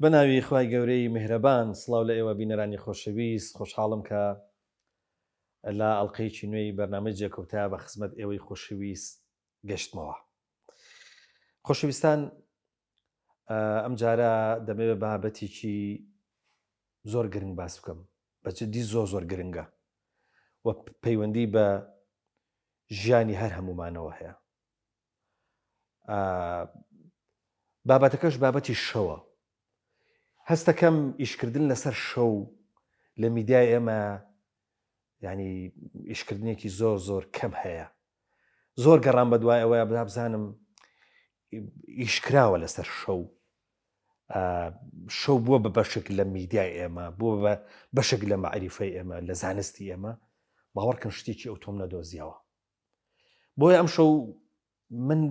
بە ناوی خوای گەورەی میهرەبان سڵاو لە ئێوە بینەرانی خۆشەویست خۆشحاڵم کە لە ئەڵقەیەکی نوێی بەرنامەی جێکەوتە بە خزمەت ئێوەی خۆشەویست گەشتمەوە خۆشەویستان ئەم جارە دەمەوێت بابەتێکی زۆر گرنگ باس بکەم بە جدی زۆر زۆر گرنگە و پەیوەندی بە ژیانی هەر هەمومانەوە هەیە بابەتەکەش بابەتی شەوە هەستەکەم ئیشکردن لەسەر شەو لە میدیای ئێمە ینی ئیشکردنێکی زۆر زۆر کەم هەیە زۆر گەڕان بە دوای ئەوەیە بدا بزانم ئیشکراوە لەسەر شەو شەو بووە بە بەشێک لە میدیای ئێمە بووە بە بەشێک لە معریفەی ئێمە لە زانستی ئێمە باوەڕکەن شتێکی ئەو تۆم نەدۆزیەوە بۆیە ئەم شەو من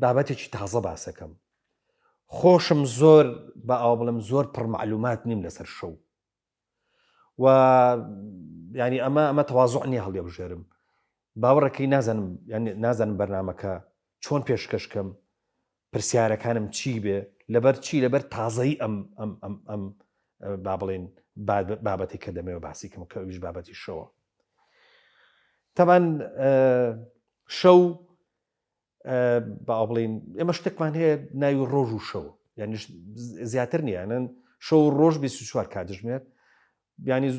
بابەتێکی تازە باسەکەم خۆشم زۆر بە ئاو بڵم زۆر پڕ معلومات نیم لەسەر شەو و ینی ئەمە ئەمە تەوازۆ نیە هەڵێبژێرم باوەڕەکەی نازانم نازانم بەرنمەکە چۆن پێشکەشکەم پرسیارەکانم چی بێ لەبەر چی لەبەر تازەی ئەم ئەم ئەم ئەم با بڵێن بابەتی کە دەمەوە باسی کەم کە ئەویش بابەتی شەوە تەمان شەو با بڵین ئێمە شتێکمان هەیە ناوی ڕۆژ و شەو یعنی زیاتر نییە شەو ڕۆژ 24 کاتژمێر یانی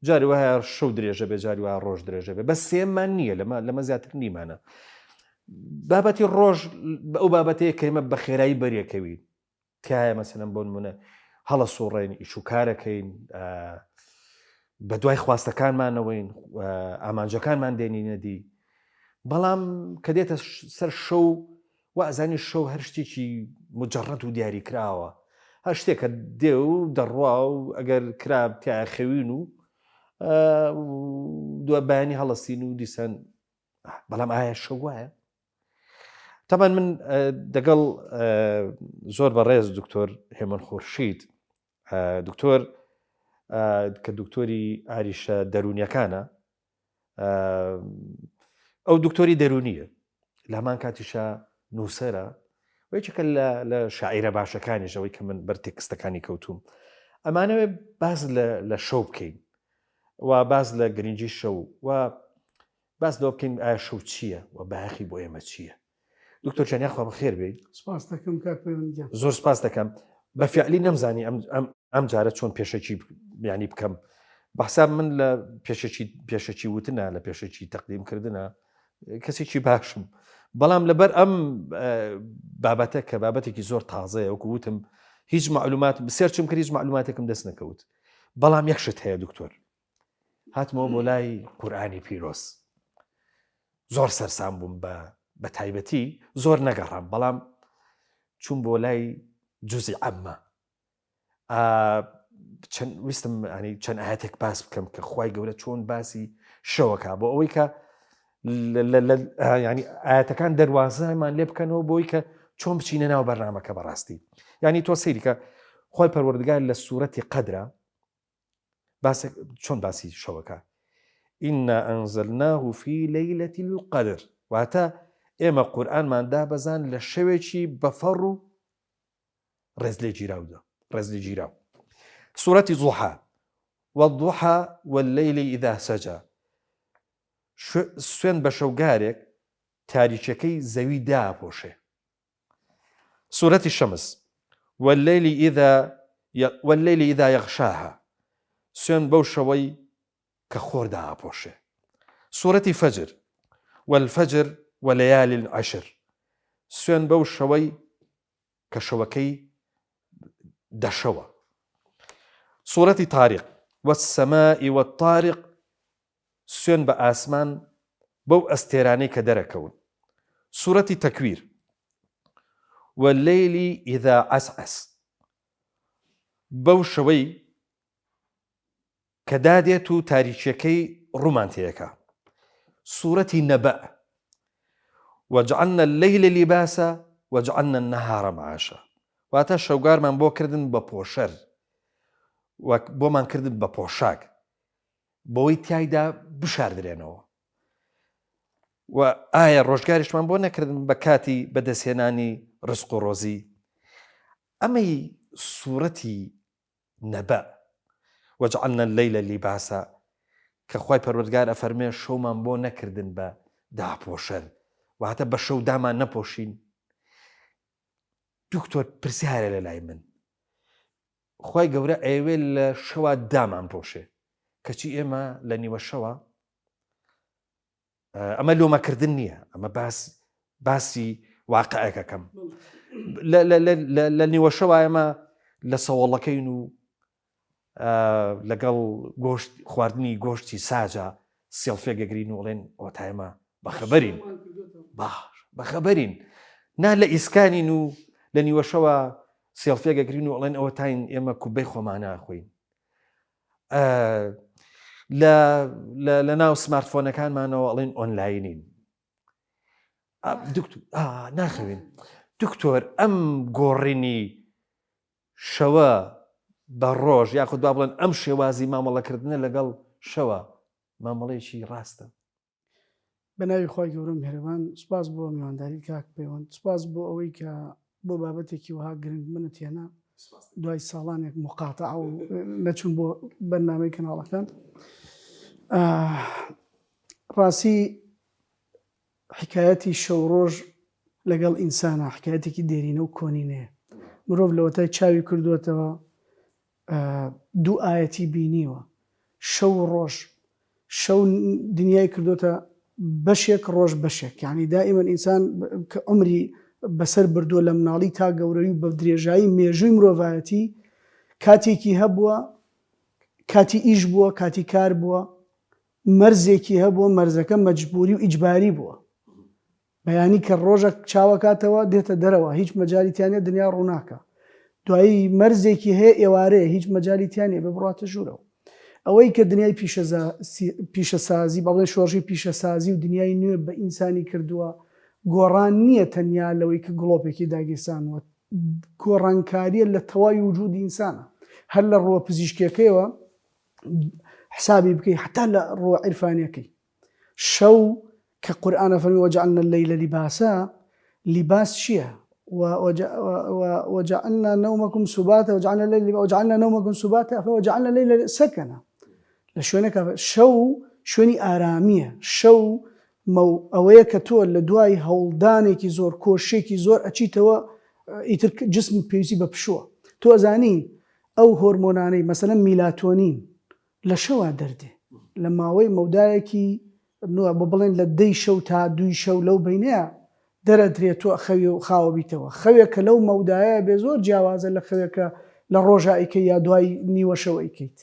جاری وایە شەو درێژە بێ جاری وایە ڕۆژ درێژە بێ بەس سێمان نییە لەمە لەمە زیاتر نیمانە بابەتی ڕۆژ ئەو بابەتەیە کە ئێمە بە خێرایی بەرێکەوین تایە مەسەلەن بۆ نمونە هەڵە سوڕێن ئیش و کارەکەین بە دوای خواستەکانمانەوەین ئامانجەکانمان دێنینە دی بەڵام کە دێتە سەر شەو وا ئەزانی شەو هەر شتێکی مجەڕەد و دیاریکراوە، هەر شتێکە دێ و دەڕوا و ئەگەر کرا تیایا خەوین و دو بەیانی هەڵەسین و دیسان بەڵام ئایا شەو وایە؟ تەبان من دەگەڵ زۆر بەڕێز دکتۆر هێمن خورشید دکتۆر کە دکتۆری ئاریشە دەرونیەکانە ئەو دکتۆری دەرونیە لە هەمان کاتیشا نووسەرە و یەکێکە لە شاعیرە باشەکانیش ئەوەی کە من بەر تێکستەکانی کەوتوم ئەمانەوێ باز لە شەو بکەین و باز لە گرنگی شەو و باس لەوە بکەین ئایا شەو چییە و بایەخی بۆ ئێمە چییە دکتۆر جان یاخوا بەخێر بێی. سپاس دەکەم کاک پەیوەند گیان. زۆر سپاس دەکەم بە فعلی نەمزانی ئەم ئەم ئەم جارە چۆن پێشەکی ینی بکەم بە حساب من لە پێشەکی پێشەکی وتنە لە پێشەکی تەقدیم کردنە کەسێکی باشم بەڵام لەبەر ئەم بابەتە کە بابەتێکی زۆر تازەیە وەکو وتم هیچ معلومات search م کرد هیچ معلوماتێکم دەست نەکەوت بەڵام یەک شت هەیە دکتۆر هاتمەوە بۆ لای قورئانی پیرۆز زۆر سەرسام بووم بە بە تایبەتی زۆر نەگەڕام بەڵام چوون بۆ لای جوزی عەممە چەند ویستم ینی چەند ئاەتێک باس بکەم کە خی گەورە چۆن باسی شەوەکە بۆ ئەوەی کە ینی ئاەتەکان دەواازەمان لێ بکەنەوە بۆی کە چۆن بچینە ناو بەرنمەکە بەڕاستی ینی تۆ سەیریکە خۆی پەروەردگار لە سوورەتی قەدرە باسێک چۆن باسی شەوەکە إنا أنزلناه في ليلة القدر واتە ئێمە قورئانمان دابەزان لە شەوێکی بەفەڕ و ڕێزلێگیراودا ڕێزلێگیراو سورەتی زوحا والضحى والليل إذا سجى سوێن بە شەوگارێک تاریکەکەی زەوی داپۆشێ سورەتی شەمس، واللیل اذا واللیل اذا یغشاها، سوێند بەو شەوەی کە خۆر دائەپۆشێ. سورەتی فەجر، والفجر ولیال عشر، سوێند بەو شەوەی کە شەوەکەی دەشەوە. سورەتی تاریق، والسماء والطارق، سوێن بە ئاسمان بەو ئەستێرانەی کە دەرەکەون. سورەتی تەکویر، واللیل اذا عسعس، بەو شەوەی کە دادێت و تاریکیەکەی ڕوومان تێیەکا. سورەتی نەبەء، وجعلنا اللیل لباسا وجعلنا النهار معاشا، واتە شەوگارمان بۆ کردن بە پۆشەر و بۆمان کردن بە پۆشاک. بەوەی تیایدا بشاردرێنەوە و ئایا ڕۆژگاریشمان بۆ نەکردن بە کاتی بەدەستهێنانی ڕزق و ڕۆزی؟ ئەمەی سوورەتی نەبەء، وجعلنا اللیل لباسا، کە خوای پەروەردگار ئەفەرموێ شەومان بۆ نەکردن بە داپۆشەر، واتە بە شەو دامان نەپۆشین. دکتۆر پرسیارە لە لای من، خوای گەورە ئەیەوێ لە شەوا دامان پۆشێ، کەچی ئێمە لە نیوە شەوا ئەمە لۆمەکردن نییە ئەمە باس باسی واقعەکەکەم لە نیوەشەوە ئێمە لە سەوەڵەکەین و لەگەڵ گۆشت خواردنی گۆشتی ساجا سێڵفێ گەگرین و ڵێن ئۆتایمە بەخەبەرین باش بەخەبەرین نا لە ئیسکانین و لە نیوەشەوە سێڵفێ گەگرین و ئەڵێن ئەوە تاین ئێمە کوبەی خۆمانە خۆین لە ناو سمارتفۆنەکانمانەوە ئەڵێن ئۆنلاینین دکتۆر ناخەوین دکتۆر ئەم گۆڕینی شەوە بە ڕۆژ یاخود با بڵێن ئەم شێوازی مامەڵەکردنە لەگەڵ شەوە مامەڵەیەکی ڕاستە بە ناوی خوای گەورە و میهرەبان سوپاس بۆ میوانداریت کاک پەیوەند سوپاس بۆ ئەوەی کە بۆ بابەتێکی وەها گرنگ منت هێنا دوای ساڵانێک مقاتع و نەچوون بۆ بەرنامەی کەناڵەکان ڕاستی حکایەتی شەو ڕۆژ لەگەڵ ئینسانە حکایەتێکی دێرینە و کۆنینەیە مرۆڤ لەوەتای چاوی کردووەتەوە دوو ئایەتی بینیوە شەو و ڕۆژ شەو دنیای کردۆتە بەشێک ڕۆژ بەشێک یعنی دائیمەن ئینسان کە عمری بەسەر بردووە لە مناڵی تا گەورەی و بە درێژایی مێژووی مرۆڤایەتی کاتێکی هەبووە کاتی ئیش بووە کاتی کار بووە مەرزێکی هەبووە مەرزەکە مەجبوری و ئیجباری بووە بەیانی کە ڕۆژە چاوەکاتەوە دێتە دەرەوە هیچ مەجالی تیا نیە دنیا ڕووناکە دوایی مەرزێکی هەیە ئێوارەیە هیچ مەجالی تیا نیە بێ بڕاتە ژوورەوە ئەوەی کە دنیای پیشەسازی بەڵێن شۆڕشی پیشەسازی و دنیای نوێ بە ئینسانی کردووە گۆڕان نییە تەنیا لەوەی کە گڵۆپێکی داگیرسانوە گۆڕانکاریە لە تەواوی وجودی ئینسانە هەر لە ڕووە پزیشکیەکەیەوە حسابی بکەی حتا لە ڕووە عیرفانیەکەی شەو کە قورئان ئەفەرموێ وجعلنا اللەیل لباسا لیباس چییە؟ وجعلنا نومکم سباتا وجعلنا الليل وجعلنا نومکم سباتا وجعلنا الليل سكنا لە شوێنەکە شەو شوێنی ئارامیە شەو مەو ئەوەیە کە تۆ لە دوای هەوڵدانێکی زۆر کۆشێکی زۆر ئەچیتەوە ئیتر جسم پێویستی بە پشووە تۆ ئەزانی ئەو هۆرمۆنانەی مەسەلەن میلاتۆنین لە شەوا دەردێ لە ماوەی مەودایەکی نوە بۆ بڵێن لە دەی شەو تا دووی شەو لەو بەینەیا دەرەدرێ تۆ ئەخەوی و خاوە بیتەوە خەوێک کە لەو مەودایە بێ زۆر جیاوازە لە خەوێک کە لە ڕۆژا ئەیکەی یا دوای نیوە شەو ئەیکەیت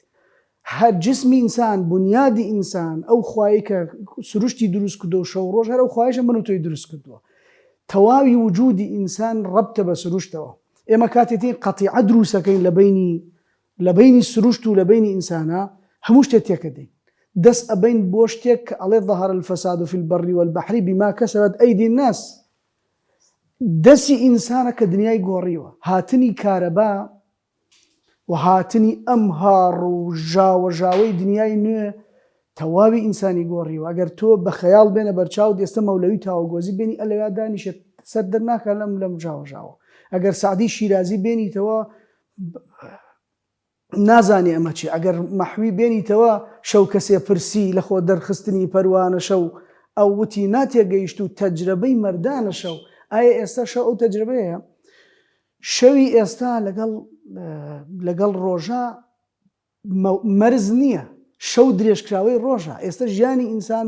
هەر جسمی ئینسان بونیادی ئینسان ئەو خوایەی کە سروشتی دروست کردوە و شەو ڕۆژ هەر ئەو خوایەشە من و تۆی دروست کردوە تەواوی وجودی ئینسان ڕەبتە بە سروشتەوە ئێمە کاتێ تێین قەتیعە دروستەکەین لە بەینی لە بەینی سروشت و لە بەینی ئینسانا هەموو شتێ تێکەدەین. دەست ئەبەین بۆ شتێک کە ئەڵێ ظهر الفساد فی البر والبحر بما کسبت ایدی الناس دەستی ئینسانە کە دنیای گۆڕیوە. هاتنی کارەبا و هاتنی ئەم هاڕ و ژاوەژاوەی دنیای نوێ تەواوی ئینسانی گۆڕیوە. ئەگەر تۆ بە خەیاڵ بێنە بەرچاوت ئێستە مەولەوی تاوەگۆزی بێنی ئەلەویا دانیشێت سەر دەرناکا لەم لەم ژاوەژاوە. ئەگەر سەعدی شیرازی بێنیتەوە نازانێ ئەمە چیە ئەگەر مەحوی بێنیتەوە شەو کەسێ پرسی لە خۆ دەرخستنی پەروانە شەو ئەو وتی نا تێگەیشت و تەجرەبەی مەردانە شەو ئایا ئێستا شەو ئەو تەجرەبەیە شەوی ئێستا لەگەڵ لەگەڵ ڕۆژە مەرز نییە، شەو درێژکراوەی ڕۆژە، ئێستا ژیانی ئینسان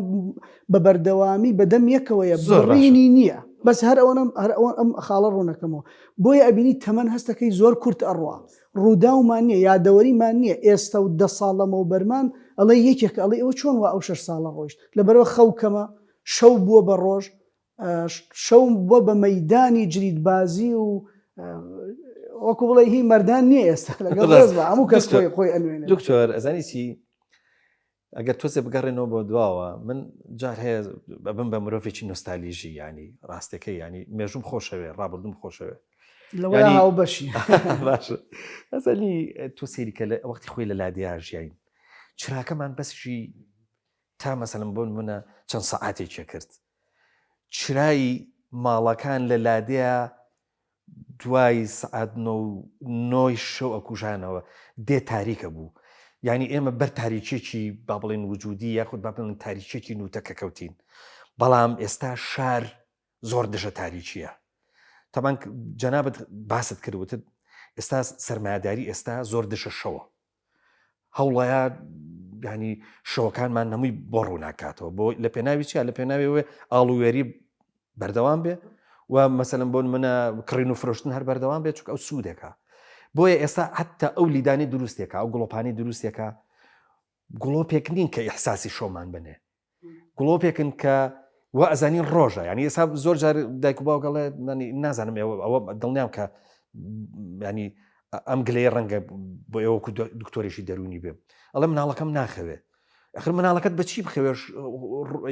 بە بەردەوامی بە دەم یەکەوەیە، بڕینی نییە، بەس هەر ئەوەنە هەر ئەوە ئەم خاڵە ڕوونەکەمەوە، بۆیە ئەبینی تەمەن هەستەکەی زۆر کورت ئەڕوا، ڕووداومان نییە، یادەوەریمان نییە، ئێستا و دە ساڵ لەمەوبەرمان ئەڵێی یەکێکە ئەڵێی ئەوە چۆن وا ئەو شەش ساڵە ڕۆیشت، لەبەرئەوە خەو کەمە، شەو بووە بە ڕۆژ، شەوم بووە بە مەیدانی جریدبازی و وەکو بڵێ هی مەردان نییە ئێستا لەگەڵ هەموو کەس خۆی خۆی ئەنوێنێ دکتۆر ئەزانی چی ئەگەر تۆزێ بگەڕێنەوە بۆ دواوە من جار هەیە ببم بە مرۆڤێکی نۆستالیژی ینی ڕاستەکەی ینی مێژوم خۆشەوێ ڕابردوم خۆشەوێ لەوە هاوبەشی باش ئەزانی تۆ سەیری کە لە وەختی خۆی لە لادێیا ژیاین چراکەمان بەسشی تا مەسەلەن بۆ نمونە چەند سەعاتێکی کرد چرای ماڵەکان لە لادێیا دوای سعات نۆی شەو ئەکوژانەوە دێ تاریکە بوو یعنی ئێمە بەر تاریکێکی با بڵێن وجودی یاخود با بڵێن تاریکێکی نوتەکە کەوتین بەڵام ئێستا شار زۆر دژە تاریکیە تەبان جەنابت باست کرد وتت ئێستا سەرمایەداری ئێستا زۆر دژە شەوە هەوڵەیە ینی شەوەکانمان هەمووی بۆ ڕووناکاتەوە بۆ لە پێناوی چیا لە پێناوی ئاڵووێری بەردەوام بێ و مەسەلەن بۆ منە کڕین و فرۆشتن هەر بەردەوام بێت چونکە ئەو سوودێکە بۆیە ئێستا حتا ئەو لیدانی دروستێکە ئەو گڵۆپانی دروستێکە گڵۆپێک نین کە ئیحساسی شەومان بنێ گڵۆپێکن کە وا ئەزانین ڕۆژە یعنی ئێستا زۆر جار دایک و باوکەڵێ نازانم ئێوە ئەوە دڵنیام کە ینی ئەم گلەیە ڕەنگە بۆ ئێوە دکتۆرێکی دەرونی بێ ئەڵێ مناڵەکەم ناخەوێ ئەخر مناڵەکەت بە چی بخەوێش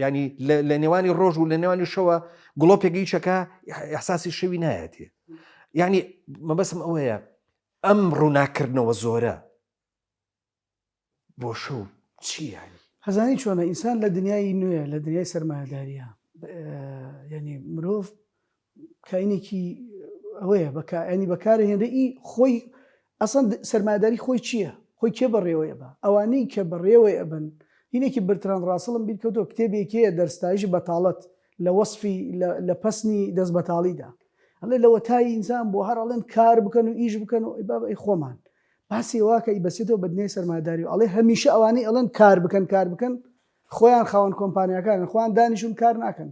ینی لە نێوانی ڕۆژ و لە نێوانی شەوە گڵۆپێک هیچەکە ئەحساسی شەوی نایەتێ یعنی مەبەسم ئەوەیە ئەم ڕووناکردنەوە زۆرە بۆ شەو چی یعنی هەزانی چۆنە ئینسان لە دنیای نوێ لە دنیای سەرمایەداریە یعنی مرۆڤ کاینێکی ئەوەیە بەکانی بەکارە هێنرێ ئی خۆی ئەسڵەن سەرمایەداری خۆی چییە؟ خۆی کێ بەڕێوەی ئەبا؟ ئەوانەی کە بەڕێوەی ئەبەن هینێکی برتراند ڕاسڵم بیر کەوتەوە کتێبێکی هەیە دەرستایشی بەتاڵەت لە وەسفی لە پەسنی دەست بەتاڵیدا ئەڵێ لەوەتای ئینسان بۆ هەر ئەڵێن کار بکەن و ئیش بکەن و ئەی بابە ئەی خۆمان باسی واکە ئی بەسێتەوە بە دنیای سەرمایەداری و ئەڵێ هەمیشە ئەوانەی ئەڵێن کار بکەن کار بکەن خۆیان خاوەن کۆمپانیاکانن خۆیان دانیشون کار ناکەن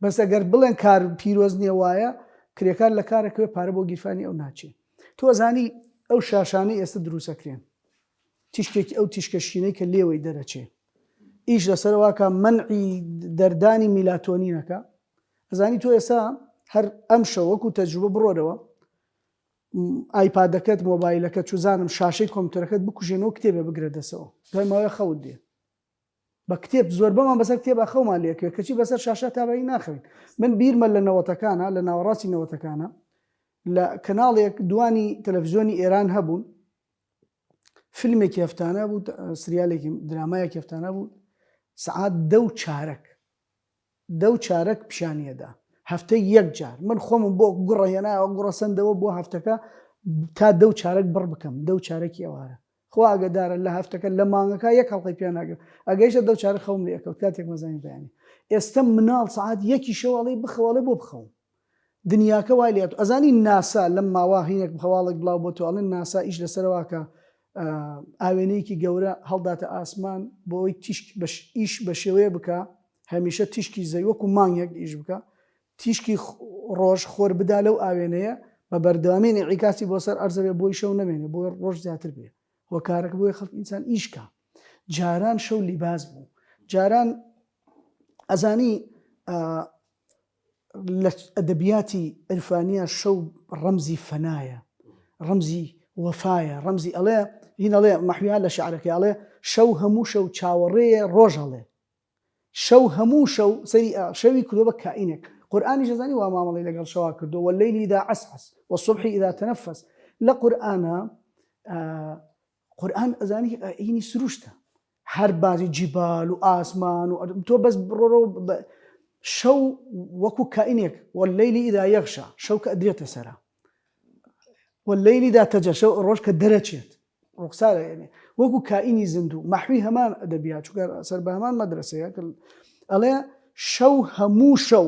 بەس ئەگەر بڵێن کار پیرۆز نییە وایە کرێکار لە کارەکەوێ پارە بۆ گیرفانی ئەو ناچێ تۆ ئەزانی ئەو شاشانەی ئێستا دروستەکرێن تیشکێکی ئەو تیشکە شینەی کە لێوەی دەرەچێ ئیش لەسەر واکە مەنعی دەردانی میلاتۆنینەکە ئەزانی تۆ ئێستا هەر ئەم شەو وەکو تەجروبە بڕۆرەوە ئایپادەکەت مۆبایلەکە چوزانم شاشەی کۆمپیوتەرەکەت بکوژێنەوە کتێبێ بگرە دەسەوە دوای ماوەیە خەوت دێ بە کتێب زۆربەمان بەسەر کتێبا خەومان لێکەوێت کەچی بەسەر شاشە تا بەری ناخەوین من بیرمە لە نەوەتەکانە لە ناوەڕاستی نەوەتەکانە لە کەناڵێک دوانی تەلەفزیۆنی ئێران هەبوون فیلمێکی هەفتانە بوو سریالێکی درامایەکی هەفتانە بوو سعات دە و چارەک دە و چارەک پیشانیەدا هەفتەی یەک جار من خۆمم بۆ گوڕە هێنایەوە گوڕە سەندەوە بۆ هەفتەکە تا دە و چارەک بڕ بکەم دە و چارەکی ئەوارە خوا ئاگەدارە لە هەفتەکە لە مانگەکە یەک هەڵقەی پیا ناگرم ئەگەیشتە دەو چارە خەوم لێ ئەکەوت کاتێک مەزانی بەیانی ئێستا مناڵ سەعات یەکی شەو ئەڵێ بخەو ئەڵێ بۆ بخەوم دنیاکە وای لێ ئەزانی ناسا لەم ماوە هینێک هەواڵێک بڵاو بۆ تۆ ئەڵێن ناسا ئیش لەسەرەوە کە ئاوێنەیەکی گەورە هەڵداتە ئاسمان بۆ ئەوەی تیشک بەش ئیش بە شێوەیە بکە هەمیشە تیشکی زەوی وەکو مانگێک ئیش بکە تیشکی ڕۆژ خۆر بدا لەو ئاوێنەیە بە بەردەوامی ئینعیکاسی بۆ سەر ئەرز بێ بۆی شەو نەمێنێ بۆی ڕۆژ زیاتر بێ هۆکارەکە بۆیە خەڵک ئینسان ئیش کا جاران شەو لیباس بوو جاران ئەزانی لە ئەدەبیاتی عرفانیە شەو ڕەمزی فەنایە ڕەمزی وەفایە ڕەمزی ئەڵێ هین ئەڵێ مەحویا لە شعرەکەی ئەڵێ شەو هەموو شەو چاوەڕێیە ڕۆژ هەڵێ شەو هەموو شەو سەری ئا شەوی کردوە بە کائینێک قورئانیش ئەزانی وا مامەڵەی لەگەڵ شەوا کردوە واللیل اذا عسعس والصبح اذا تنفس لە قورئانا قورئان ئەزانی هینی سروشتە هەر بازی جیبال و ئاسمان و تۆ بەس بڕۆرەوە شەو وەکو کائینێک واللیل اذا یغشا شەو کە ئەدرێتە سەرا واللیل اذا تجە شەو ڕۆژ کە دەرەچێت ڕوخسارە یەنێ وەکو کائینی زیندوو مەحوی هەمان ئەدەبیات چونکە سەر بە هەمان مەدرەسەیە ئەڵێ شەو هەموو شەو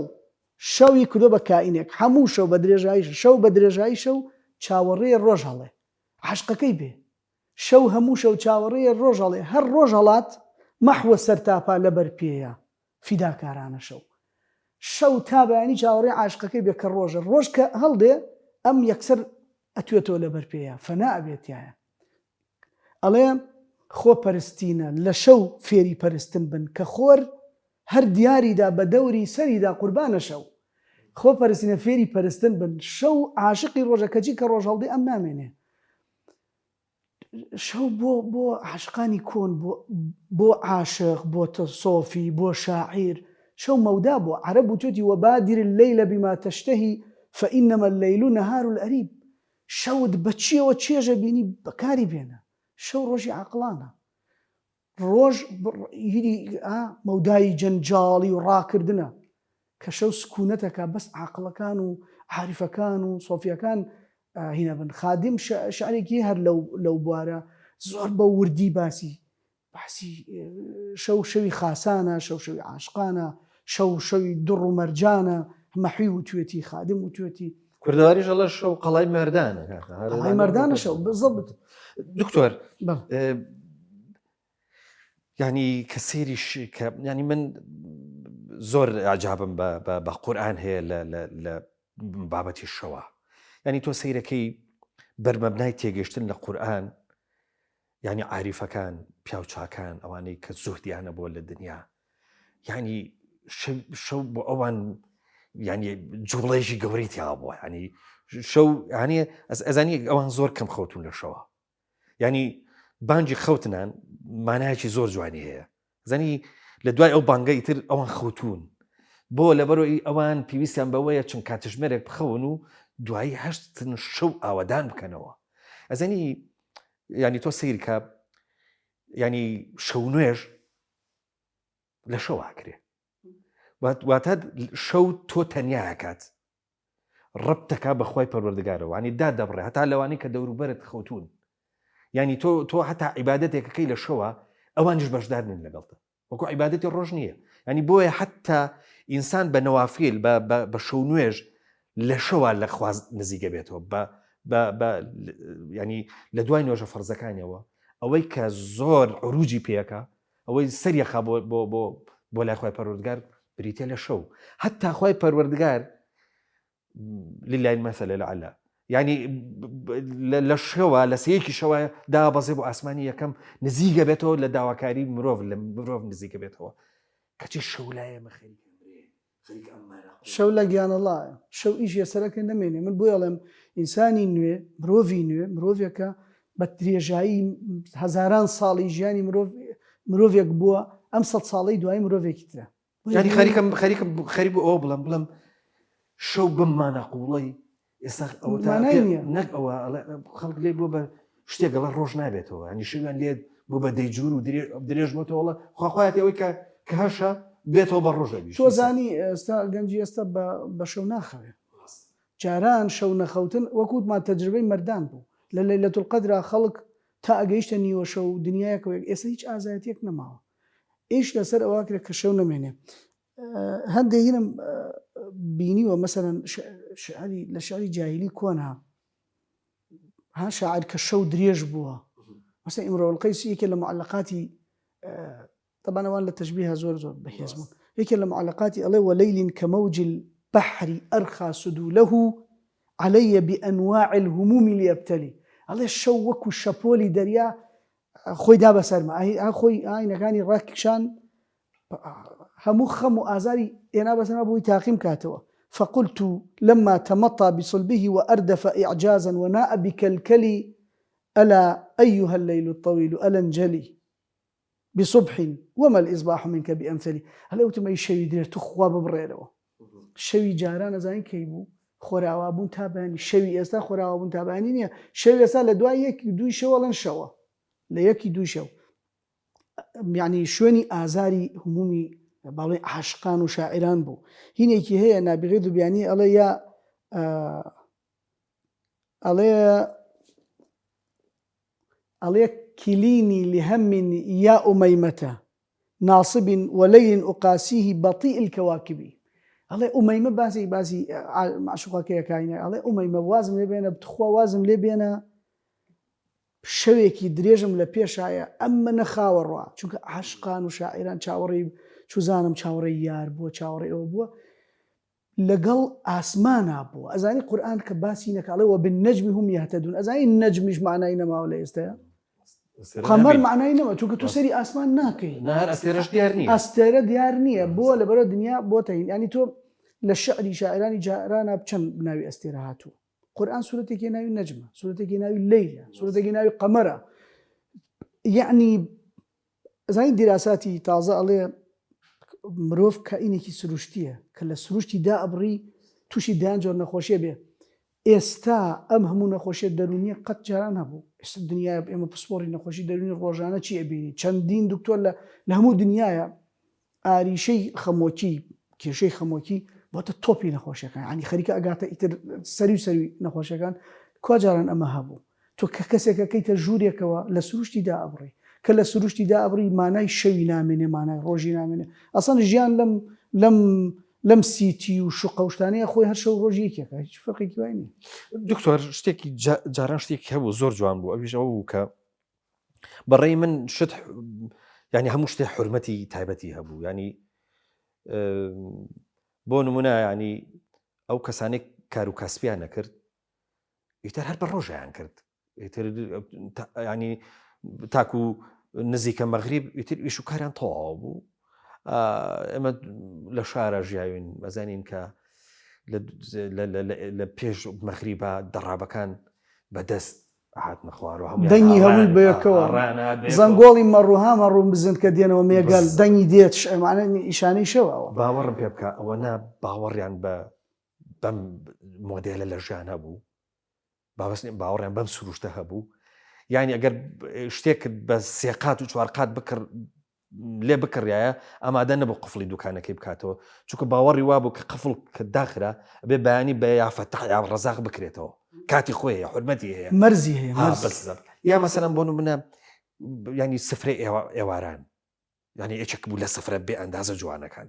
شەوی کردو بە کائینێک هەموو شەو بە درێژایی شەو بە درێژایی شەو چاوەڕێ ڕۆژ هەڵێ عاشقەکەی بێ شەو هەموو شەو چاوەڕێ ڕۆژ هەڵێ هەر ڕۆژ هەڵات مەحوە سەرتاپا لەبەر پێیە فیداکارانە شەو شەو تا بەیانی چاوەڕێ عاشقەکەی بێ کە ڕۆژە ڕۆژ کە هەڵدێ ئەم یەکسەر ئەتوێتەوە لەبەر پێیا فەنا ئەبێت تیایا ئەڵێ خۆ پەرستینە لە شەو فێری پەرستن بن کە خۆر هەر دیاریدا بە دەوری سەریدا قوربانە شەو خۆ پەرستینە فێری پەرستن بن شەو عاشقی ڕۆژە کەچی کە ڕۆژ هەڵدێ ئەم نامێنێ شەو بۆ بۆ عاشقانی کۆن بۆ بۆ عاشق بۆ سۆفی بۆ شاعیر شەو مەودا بۆ عەرەب وتوێتی وبادر الليل بما تشتهي فإنما الليل نهار الأريب شەوت بە چیەوە چێژە بینی بەکاری بێنە شەو ڕۆژی عاقڵانە ڕۆژ هیری مەودای جەنجاڵی و ڕاکردنە. کە شەو سکونەتەکە بەس عاقڵەکان و عاریفەکان و سۆفیەکان هینە بن خادم شعرێکی هەر لەو لەو بوارە زۆر بە وردی باسی باسی شەو شەوی خاسانە شەو شەوی عاشقانە شەو شەوی دڕ و مەرجانە مەحوی وتوێتی خادم وتوێتی. کوردەواریش ئەڵێ شەو قەڵای مەردانە قەڵای مەردانە شەو بزەبت. دکتۆر یعنی کە سەیری کە ینی من زۆر ئەعجابم بە قورآن هەیە لە بابەتی شەوە ینی تۆ سەیرەکەی بەرمەبنای تێگەشتن لە قورآن یانی عاریفەکان پیاوچاکان ئەوانەی کە زوهدیانە بۆ لە دنیا یعنی شەو بۆ ئەوان ینی جوڵەیەکی گەورەی تیا بووە ینی شەو ینی ئەزانی ئەوان زۆر کەم خەوتون لە شەوە ینی بانگی خەوتنان مانایەکی زۆر جوانی هەیە زانی لە دوای ئەو بانگە ئیتر ئەوان خەوتوون بۆ لەبەرەوەی ئەوان پێویستیان بەوەیە چەند کاتژمێرێک بخەون و دوایی هەشتن شەو ئاوەدان بکەنەوە ئەزانی ینی تۆ سیرکە ینی شەو نوێژ لە شەو ئاکرێ واتە شەو تۆ تەنیاکات ڕەبتەکا بە خوای پەروەردگارەوە ینی دادەبڕێ هەتا لەوانەی کە دەوروبەرت خەوتوون ینی تۆ تۆ هەتا عیبادەتێکەکەی لە شەوە ئەوانیش بەشدار نین لەگەڵتە وەکو عیبادەتی ڕۆژ نییە ینی بۆیە حتا ئینسان بە نەوافیل بە شەو نوێژ لە شەوە لە خواز نزیکە بێتەوە بە ینی لە دوای نوێژە فەرزەکانیەوە ئەوەی کە زۆر عروجی پێەکە ئەوەی سەریەخا بۆ بۆ بۆ بۆ لای خوای پەروەردگار بریتە لە شەو هەتا خوای پەروەردگار لله المثل الاعلى یعنی لە شەوە لە سەیەکی شەوە دابەزێ بۆ ئاسمانی یەکەم نزیکە بێتەوە لە داواکاری مرۆڤ لە مرۆڤ نزیکە بێتەوە کەچی شەو لایە مەخەری شەو لە گیانەڵایە شەو ئیش یەسەرەکە نەمێنێ من بۆی ئەڵێم ئینسانی نوێ مرۆڤی نوێ مرۆڤێکە بە درێژایی هەزاران ساڵی ژیانی مرۆڤ مرۆڤێک بووە ئەم سە ساڵەی دوای مرۆڤێکی ترە ینی خەریکم خەریکم خەریک بوو ئەوە بڵم بڵم شەو بممانە قوڵەی ئێستا ئەوە نەک ئەوە خەڵک لێ بۆ بە شتێک گەڵە ڕۆژ نابێتەوە ینی شویان لێت بۆ بە دەیجور و درێژ بۆتەوەڵە خواخوایەتی ئەوەی کە کە هەشە بێتەوە بە ڕۆژ دەبی تۆ زانی ئێستا گەنجی ئێستا بە شەو ناخەوێ جاران شەو نەخەوتن وەکوتمان تەجربەی مەردان بوو لە لەیلەت القەدرا خەڵک تا ئەگەیشتە نیوە شەو دنیایەکەوە ئێستا هیچ ئازایەتیەک نەماوە ئیش لەسەر ئەوە کرێت کە شەو نەمێنێ هەندێ هینم بینیوە مەسەلەن شعری لە شعری جاهیلی کۆنا ها شاعر کە شەو درێژ بووە مەسە ئیمرۆ القەیس یەکێ لە معلقاتی طبعا ئەوان لە تەشبیه زۆر زۆر بەهێز بوون یەکێ لە معلقاتی ئەڵێ وليل كموج البحر أرخى سدوله علي بأنواع الهموم ليبتلي ئەڵێ شەو وەکو شەپۆلی دەریا خۆی دا بەسەرما خۆی ئاینەکانی ڕاکشان هەموو خەم و ئازاری ئێنا بەسەرما بۆی تاقیم کاتەوە فقلت لما تمطى بصلبه وأردف إعجازا وناء بكلكلي ألا أيها الليل الطويل ألا انجلي بصبح وما الإصباح منك بأمثلي هەلێ وتم ئەی شەوی درێژ توخوا ببڕێرەوە شەوی جاران ئەزانی کەی بوو خۆراوابوون تا بەیانی شەوی ئێستا خۆراوابوون تا بەیانی نییە شەوی ئێستا لە دوای یەکی دووی شەوەڵەن شەوە لە یەکی دووی شەو یعنی شوێنی ئازاری همومی باڵی عاشقان و شاعران بوو هینێکی هەیە نابغی دوبیانی ئەڵێ یا ئەڵێ ئەڵێ کلینی لهم یا ئومەیمەتە ناصب وليل اقاسیه بطیء الکواکب ئەڵێ ئومەیمە باسی باسی معشوقەکەیە کاینە ئەڵێ ئومەیمە وازم لێ بێنە بتخوا وازم لێ بێنە شەوێکی درێژم لە پێشایە ئەم منە خاوەڕوا چونکە عاشقان و شاعیران چاوەڕێی چوزانم چاوەڕێی یار بووە چاوەڕێ ئەوە بووە لەگەڵ ئاسمانا بووە ئەزانی قورئان کە باسی نەکا ئەڵێ وبالنجم هم یهتدون ئەزانی نەجمیش معنای نەماوە لە ئێستایا قەمەر معنای نەما چونکە تۆ سەری ئاسمان ناکەی نار ئەستێرەش دیار نییە ئەستێرە دیار نییە بۆ لەبەرە دنیا بۆتە هین ینی تۆ لە شعری شاعرانی جارانە چەند ناوی ئەستێرە هاتووە قورئان سورەتێکی ناوی نەجمە سورەتێکی ناوی لەیلە سورەتێکی ناوی قەمەرە یعنی ئەزانی دیراساتی تازە ئەڵێ مرۆڤ کائینێکی سروشتیە کە لە سروشتی دائەبڕی تووشی دەیان جۆر نەخۆشیە بێ ئێستا ئەم هەموو نەخۆشیە دەروونیە قەت جاران هەبوو ئێستا دنیای ئێمە پسپۆڕی نەخۆشی دەروونی ڕۆژانە چی ئەبینی چەندین دکتۆر لە لە هەموو دنیاە ئاریشەی خەمۆکی. کێشەی خەمۆکی بۆتە تۆپی نەخۆشیەکان ینی خەریکە ئەگاتە ئیتر سەری و سەروی نەخۆشیەکان کوا جاران ئەمە هەبوو تۆ کە کەسێکەکەیتە ژوورێکەوە لە سروشتی دا ئەبڕی کە لە سروشتی دا ئەبڕی مانای شەوی نامێنێ مانای ڕۆژی نامێنێ ئەسڵەن ژیان لەم لەم لەم city و شوقە و شتانەیە خۆی هەر شەو ڕۆژ یەکێکە هیچ فەرقێکی وای نییە. دکتۆر شتێکی جاران شتێکی هەبوو زۆر جوان بوو ئەویش ئەوە بوو کە بەڕێی من شت ینی هەموو شتێ حرمەتی تایبەتی هەبوو ینی بۆ نمونە ینی ئەو کەسانێک کار و کاسپیان نەکرد ئیتر هەر بە ڕۆژیان کرد ئیتر ینی تاکو نزیکە مەغریب ئیتر ئیش و کاریان تەواو بوو ئێمە لە شارە ژیاوین بەزانین کە لە پێش مەغریبە دەڕابەکان بەدەست هاتنە خوارەوە هەموویان دەنگی هەمووی هاڕان- بەیەکەوە. هاڕان بەیەکەوە. زەنگۆڵی مەڕوها مەڕوم بزن کە دێنەوە مێگەل دەنگی دێت ئەمانە ئیشانەی شەوە ئەوە. باوەڕم پێ بکە ئەوە نا باوەڕیان بە بەم مۆدێلە لە ژیان هەبوو باوەس باوەڕیان بەم سروشتە هەبوو یعنی ئەگەر شتێکت بە سێقات و چوارقات بکڕ لێ بکڕایە ئامادە نەبوو قفڵی دوکانەکەی بکاتەوە چونکە باوەڕی وابوو کە قفڵ کە داخرا ئەبێ بەیانی بە یا فەتاح یا ڕەزاق بکرێتەوە کاتی خۆی هەیە حرمەتی هەیە مەرزی هەیە ها مەرز. بالضبط یا مەسەلەن بۆ نمونە ینی سفرەی ئێواران ینی یەکێک بوو لە سفرە بێ ئەندازە جوانەکان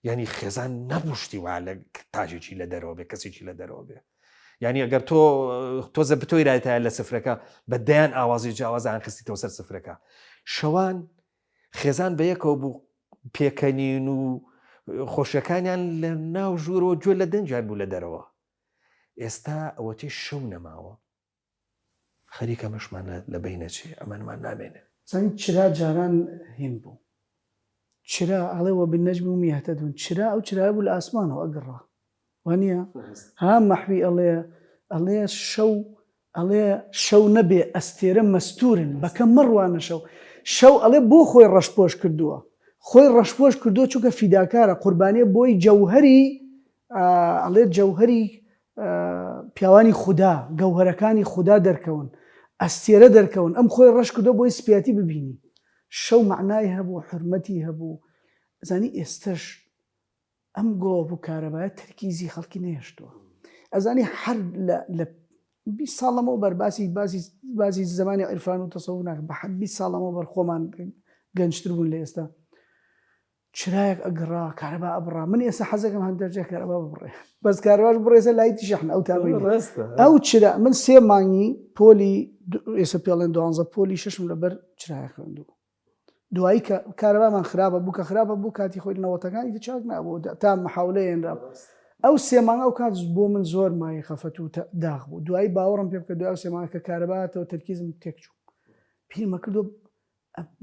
ینی خێزان نەبوو شتی وا لە تاجێکی لە دەرەوە بێ کەسێکی لە دەرەوە بێ یعنی ئەگەر تۆ تۆزە بتۆی رایتایە لە سفرەکە بە دەیان ئاوازی جیاوازیان خستیتەوە سەر سفرەکە شەوان خێزان بە یەکەوە بوو پێکەنین و خۆشیەکانیان لە ناو ژوورەوە گوێ لە دەنگیان بوو لە دەرەوە ئێستا ئەوەتەی شەو نەماوە خەریکە مەشمان لە بینەچێ ئەمانمان نامێنێ. زانی چرا جاران هین بوو چرا ئەڵێ وبالنجم هم یهتدون چرا ئەو چرایە بوو لە ئاسمانەوە ئەگڕا وانیە ها مەحوی ئەڵێ ئەڵێ شەو ئەڵێ شەو نەبێ ئەستێرە مەستورن بەکە مەڕوانە شەو شەو ئەڵێ بۆ خۆی ڕەشپۆش کردووە خۆی ڕەشپۆش کردووە چونکە فیداکارە قوربانیە بۆی جەوهەری ئەڵێ جەوهەری پیاوانی خودا گەوهەرەکانی خودا دەرکەون ئەستێرە دەرکەون ئەم خۆی ڕەش کردووە بۆی سپیاتی ببینی شەو مەعنای هەبوو حورمەتی هەبوو ئەزانی ئێستەش ئەم گڵۆپ و کارەبایە تەرکیزی خەڵکی نەهێشتووە ئەزانی هەر لە 20 ساڵ لەمەوە بەر باسی باسی باسی زمانی عیرفان و تەسەوف ناکەم بە حەد 20 ساڵ لەمەوە بەر خۆمان گەنجتر بوون لە ئێستا چرایەک ئەگڕا کارەبا ئەبڕا من ئێستا حەزەکەم هەندەرجە کارەبا ببڕێ بەس کارەباش بڕێسە light ی شەحن ئەو تامەی ئەو چرا من سێ مانگی پۆلی ئێستا پێڵێن دوانزە پۆلی شەشم لەبەر چرایە خوێندوو دوایی کە کارەبامان خراپە بوو کە خراپە بوو کاتی خۆی نەوەتەکانی تر چاک نابوو تا محاولە هێنرا ئەو سێ مانگ ئەو کات بۆ من زۆر مایە خەفەت و داخ بوو دوایی باوەڕم پێ بکە دوای ئەو سێ مانگ کە کارەباتەوە تەرکیزم تێکچوو پیرمە کردو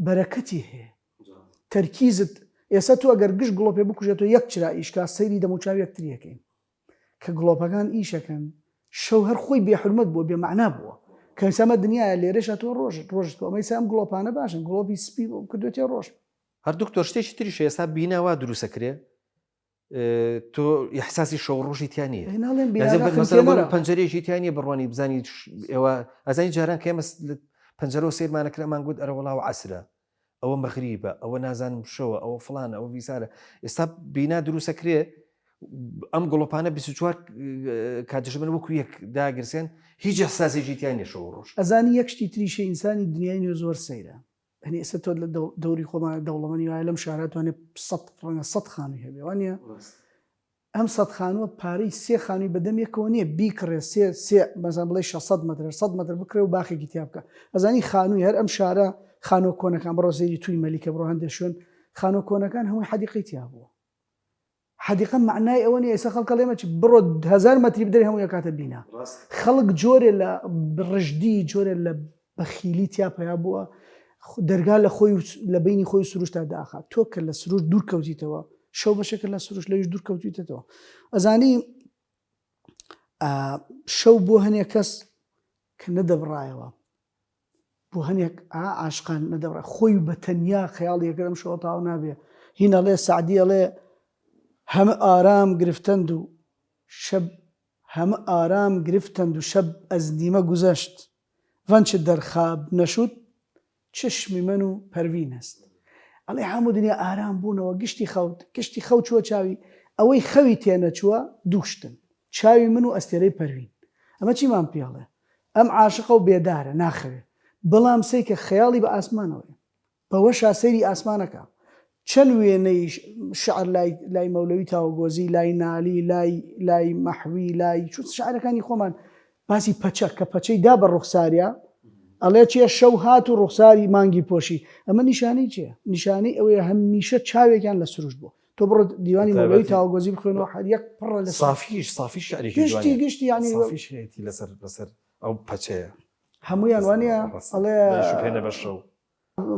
بەرەکەتی هەیە تەرکیزت ئێستا تۆ ئەگەر گشت گڵۆپێ بکوژێتەوە یەک چرا ئیشکا سەیری دەموچاو یەکتریەکەین کە گڵۆپەکان ئیشەکەن شەو هەر خۆی بێ حرمەت بووە بێ مەعنا بووە کە ئێستا دنیایە لێرەشە تۆ ڕۆژ ڕۆژ تۆ ئەمە ئێستا ئەم گڵۆپانە باشن گڵۆپی سپی کردوێتێ ڕۆژ. هەر دکتۆر شتێکی تریش ئێستا بینا وا دروستەکرێ تۆ ئیحساسی شەو ڕۆژی تیا نییە پەنجەرەیەکی تیا نییە بڕوانی بزانی ئێوە ئەزانی جاران کە ئێمە پەنجەرەوە سەیرمانە کرا مان گوت ئەرە وەڵا و عەسرە ئەوە مەغریبە ئەوە نازانم شەوە ئەوە فڵانە ئەوە ویسارە ئێستا بینا دروستەکرێ ئەم گڵۆپانە 24 کاتژمێر وەکو یەک داگرسێن هیچ ئەحساسێکی تیا نیە شەو ڕۆژ. ئەزانی یەک شتی تریشە ئینسانی دنیای نوێ زۆر سەیرە یانی ئێستا تۆ لە دەوری خۆمان دەوڵەمەنی وایە لەم شارە توانێ سەد ڕەنگە سەد خانووی هەبێ وانە ئەم سەد خانووە پارەی سێ خانووی بەدەم یەکەوە نییە بیکڕێ سێ سێ مەزان بڵێ 600 مەتر 100 مەتر بکڕێ و باخێکی تیا بکە ئەزانی خانووی هەر ئەم شارە خانووە کۆنەکان بڕۆ سەیری توی مەلیکە بڕۆ هەندێک شوێن خانووە کۆنەکان هەمووی حەدیقەی تیا بووە حەدیقە مەعنای ئەوە نیە ئێستا خەڵک ئەڵێ مەچ بڕۆ هەزار مەتری بدەری هەمووی ئەکاتە بینا خەڵک جۆرێ لە ڕژدی جۆرێ لە بەخیلی تیا پەیا بووە دەرگا لە خۆی لە بینی خۆی سروشتا داخات تۆ کە لە سروشت دوور کەوتیتەوە شەو بەشێکە لە سروشت لەویش دوور کەوتیتەوە ئەزانی شەو بۆ هەنێک کەس کە نەدەبڕایەوە بۆ هەنێک ئا عاشقان نەدەبڕا خۆی بە تەنیا خەیاڵی ئەکرد ئەم شەوە تەواو نابێ هین ئەڵێ سەعدی ئەڵێ هەمە ئارام گرفتەند و شەب هەمە ئارام گرفتەند و شەب ئەز نیمە گوزەشت ڤەنچ دەر خاب نەشود چشمی من و پەروین هەست. ئەڵێ هەموو دنیا ئارام بوونەوە گشتی خەوت گشتی خەو چووە چاوی ئەوەی خەوی تێنەچووە دوو شتن چاوی من و ئەستێرەی پەروین ئەمە چیمان پێڵێ ئەم عاشقە و بێدارە ناخەوێ بەڵام سەیکە خەیاڵی بە ئاسمانەوەیە بەوەشا سەیری ئاسمانەکە چەند وێنەی شعر لای لای مەولەوی تاوەگۆزی لای نالی لای لای مەحوی لای چون شعرەکانی خۆمان باسی پەچە کە پەچەی دا بە ڕوخساریا ئەڵێ چیە شەو هات و ڕوخساری مانگی پۆشی ئەمە نیشانەی چیە نیشانەی ئەوەیە هەمیشە چاوێکیان لە سروشت بووە تۆ بڕۆ دیوانی مەولەوی تاوەگۆزی بخوێنەوە هەر یەک پڕە لە سافیش سافی شعرێکی گشتی گشتی یانی سافیش هەیەتی لەسەر لەسەر ئەو پەچەیە هەمویان وانە ئەڵێ شوێنە بە شەو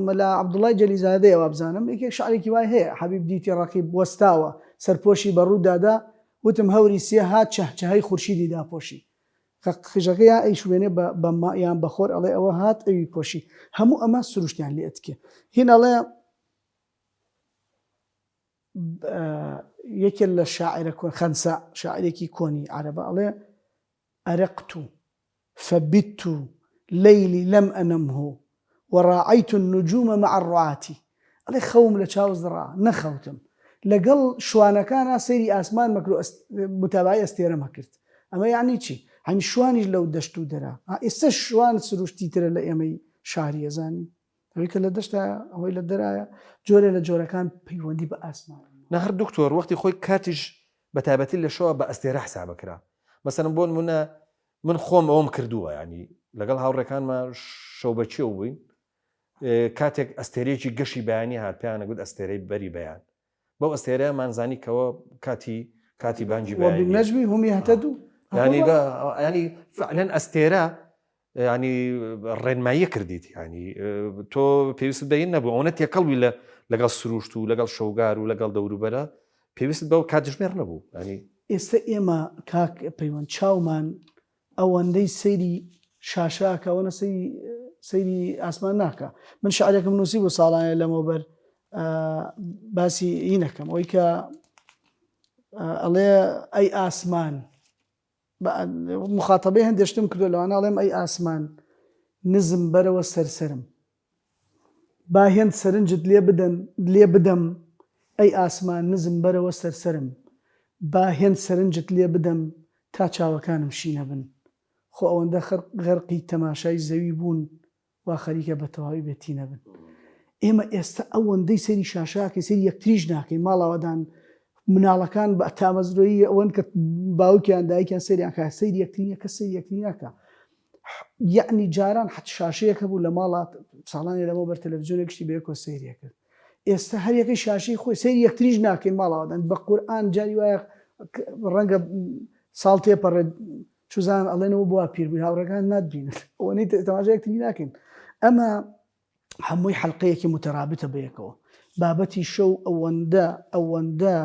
مەلا عەبدوڵای جەلیزادەیە وابزانم یەکێک شعرێکی وای هەیە حەبیب دیتی ڕەقیب وەستاوە سەرپۆشی بە ڕوو دادا وتم هەوری سیە هات چەهچەهەی خورشیدی داپۆشی کە قژەکە یا ئەیشوێنێ بە بە ما یان بە خۆر ئەڵێ ئەوە هات ئەوی پۆشی هەموو ئەمە سروشتیان لێ ئەتکێ هین ئەڵێ یەکێ لە شاعرە کۆن خەنسا شاعرێکی کۆنی عەرەبە ئەڵێ ئەرقت فبت لیلی لم انمه وراعیت النجوم مع الرعاة ئەڵێ خەوم لە چاو زڕا نەخەوتم لەگەڵ شوانەکانا سەیری ئاسمانمە کرد و متابەعەی ئەستێرەمە کرد ئەمە یەعنی چی؟ یەعنی شوانیش لەو دەشت و دەرە ئێستا شوان سروشتی ترە لە ئێمەی شاری ئەزانی ئەوەی کە لە دەشتایە ئەوەی لە دەرایە جۆرێ لە جۆرەکان پەیوەندی بە ئاسمان نا هەر دکتۆر وەختی خۆی کاتیش بە تایبەتی لە شەوە بە ئەستێرە حسابە کرا مەسەلەن بۆ نمونە من خۆم ئەوەم کردووە ینی لەگەڵ هاوڕێکانمە شەو بە چێو بووین کاتێک ئەستێرەیەکی گەشی بەیانی هات پێیانە گوت ئەستێرەی بەری بەیان بەو ئەستێرەیە مانزانی کەەوە کاتی کاتی بانگی بەیانی نەجمی هم یهتدون ینی ینی فعلەن ئەستێرە ینی ڕێنماییە کردیت ینی تۆ پێویست بەین نەبوو ئەوەنە تێکەڵوی لە لەگەڵ سروشت و لەگەڵ شەوگار و لەگەڵ دەوروبەرە پێویست بەو کاتژمێر نەبوو ینی ئێستا ئێمە کاک پەیوەند چاومان ئەوەندەی سەیری شاشە ئەکا ئەوەنە سەیری سەیری ئاسمان ناکا من شعرێکم نووسی بوو ساڵانێ لەمەوبەر باسی ئی نەکەم ئەوەی کە ئەڵێ ئەی ئاسمان مخاتەبەی هەندێک شتم کردو لەوانە ئەڵێم ئەی ئاسمان نزم بەرەوە سەرسەرم با هێند سەرنجت لێ بدەن لێ بدەم ئەی ئاسمان نزم بەرەوە سەر سەرم با هێند سەرنجت لێ بدەم تا چاوەکانم شینەبن خۆ ئەوەندە غەرقی تەماشای زەوی بوون وا خەریکە بە تەواوی بێ تینەبن ئێمە ئێستا ئەوەندەی سەیری شاشە ئەکەین سەیری یەکتریش ناکەین ماڵاوەدان مناڵەکان بە تامەزرۆیی ئەوەن کە باوکیان دایکیان سەیریان کە سەیری یەکتری نیە کەس سەیری یەکتری ناکا یەعنی جاران حەت شاشەیەک هەبوو لە ماڵا ساڵانی لەمەوە بەر تەلەڤزیۆنێک گشتی بەیەکەوە سەیری ئەکرد ئێستا هەر یەکەی شاشەی خۆی سەیری یەکتریش ناکەین ماڵاوەدان بە قورئان جاری وایە ڕەنگە ساڵ تێپەڕێت چوزانم ئەڵێنەوە بۆ پیر بووی هاوڕێکان ناتبینن ئەوەنەی تەماشای یەکتری ناکەین ئەمە هەمووی حەلقەیەکی مترابتە بەیەکەوە بابەتی شەو ئەوەندە ئەوەندە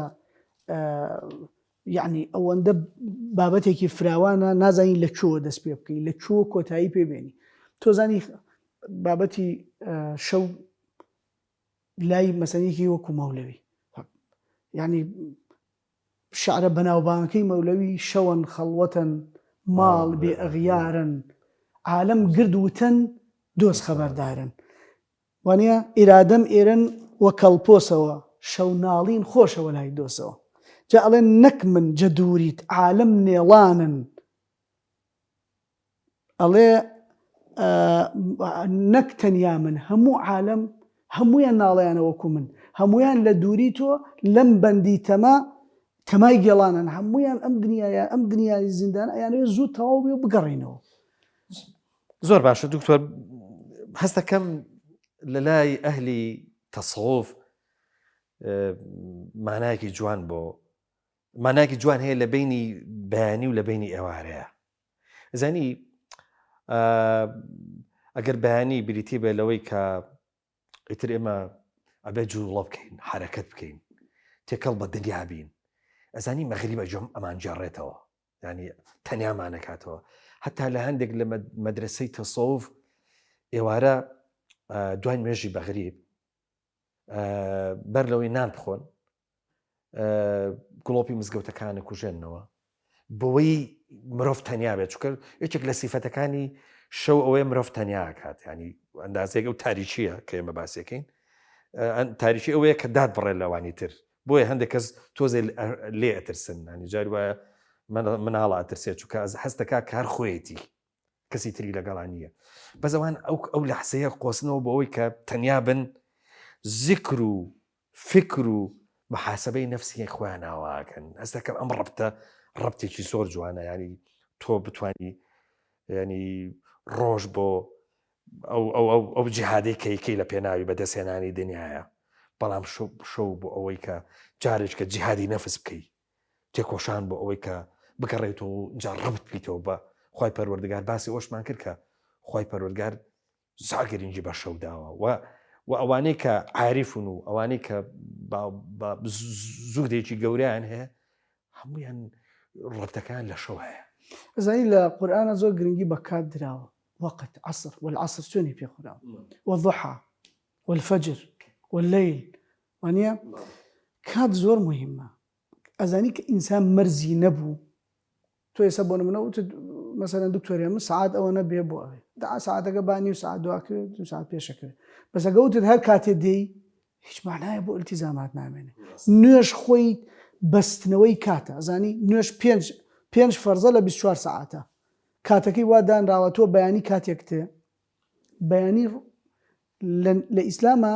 یەعنی ئەوەندە بابەتێکی فراوانە نازانی لە کوێوە دەست پێ بکەی لە کوێوە کۆتایی پێ بێنی تۆ زانی بابەتی شەو لای مەسەنێکی وەکو مەولەوی یعنی شعرە بەناوبانگەکەی مەولەوی شەوەن خەڵوەتەن ماڵ بێ ئەغیارن عالەم گرد وتەن دۆست خەبەردارن وانیە ئیرادەم ئێرن وە کەڵپۆسەوە شەو ناڵین خۆشە وە لای دۆسەوە جا ئەڵێن نەک من جە دووریت عالەم نێڵانن ئەڵێ نەک تەنیا من هەموو عالەم هەمویان ناڵیانە وەکو من هەمویان لە دووری تۆ لەم بەندی تەما تەمای گێڵانن هەمویان ئەم دنیاە ئەم دنیای زیندان ئەیانەوێت زوو تەواو بێ و بگەڕینەوە زۆر باشە دکتۆر هەستەکەم لە لای ئەهلی تەسەوف مانایەکی جوان بۆ مانایەکی جوان هەیە لە بینی بەیانی و لە بینی ئێوارەیە زانی ئەگەر بەیانی بریتی بێ لەوەی کە ئیتر ئێمە ئەبێ جوڵە بکەین حرەکەت بکەین تێکەڵ بە دنیا بین ئەزانی مەغریبە جۆم ئەمان جێڕێتەوە ینی تەنیامانەکاتەوە هەتا لە هەندێک لە مەدرسەی تەسەوف ئێوارە دوای نوێژی بەغریب بەر لەوەی نان بخۆن گڵۆپی مزگەوتەکانە کوژێنەوە بۆی مرۆڤ تەنیا بێت چکە یەکێک لە سیفەتەکانی شەو ئەوەیە مرۆڤ تەنیا کات ینی ئەندازێک ئەو تاریکیە کە ئێمە باسیەکەین. تاریکی ئەوەیە کە داد بڕێ لەوانی تر بۆیە هەندێک کەس تۆزێ لێ ئەترسن ینی جاری وایە مناڵە ئەترسێت چونکە ئەز هەستەکە کە هەر خۆیەتی کەسی تری لەگەڵا نییە بەس ئەوان ئەو ئەو لەحسەیە قۆسنەوە بۆ ئەوەی کە تەنیا بن زیکر و فکر و محاسبەی نەفسی خۆیان ئاواکەن هەست دەکەم ئەم ڕەبتە ڕەبتێکی زۆر جوانە ینی تۆ بتانی ینی ڕۆژ بۆ ئەو ئەو ئەو ئەو جیهادەی کەیکەی لە پێناوی بەدەستهێنانی دنیاە بەڵام شەو بۆ ئەوەی کە جارێککە جیهادی نەفس بکەی تێکۆشان بۆ ئەوەی کە بگەڕێتەوە و جا ڕەبت بیتەوە بە خوای پەروەردگار باسی ئەوشمان کرد کە خوای پەروەردگار زۆر گرنگی بە شەو داوە و و ئەوانەی کە عاریفن و ئەوانەی کە زوودێکی گەوریان هەیە هەمویان ڕەبتەکان لە شەو هەیە. ئەزانی لە قورئانا زۆر گرنگی بە کات دراوە وقت عصر والعصر سوێنی پێ خوراوە والضحى والفجر والليل وانە کات زۆر مهمە ئەزانی کە ئینسان مەرزی نەبوو تۆ ئێستا بۆ نمونە وتت مەسەلەن دکتۆرێ من سعات ئەوە نەبێ بۆ ئەوێ دا ساعتەکە با نیو ساعت دواکرێت دو ساعت پێشەکرێت بەس ئەگە وتت هەر کاتێ دێی هیچ معنایە بۆ التزامات نامێنێ نوێژ خۆی بەستنەوەی کاتە ئەزانی نوێژ پێنج پێنج فەرزە لە 24 ساعتە کاتەکەی وا دانراوە تۆ بەیانی کاتێک تێ بەیانی لە ئیسلامە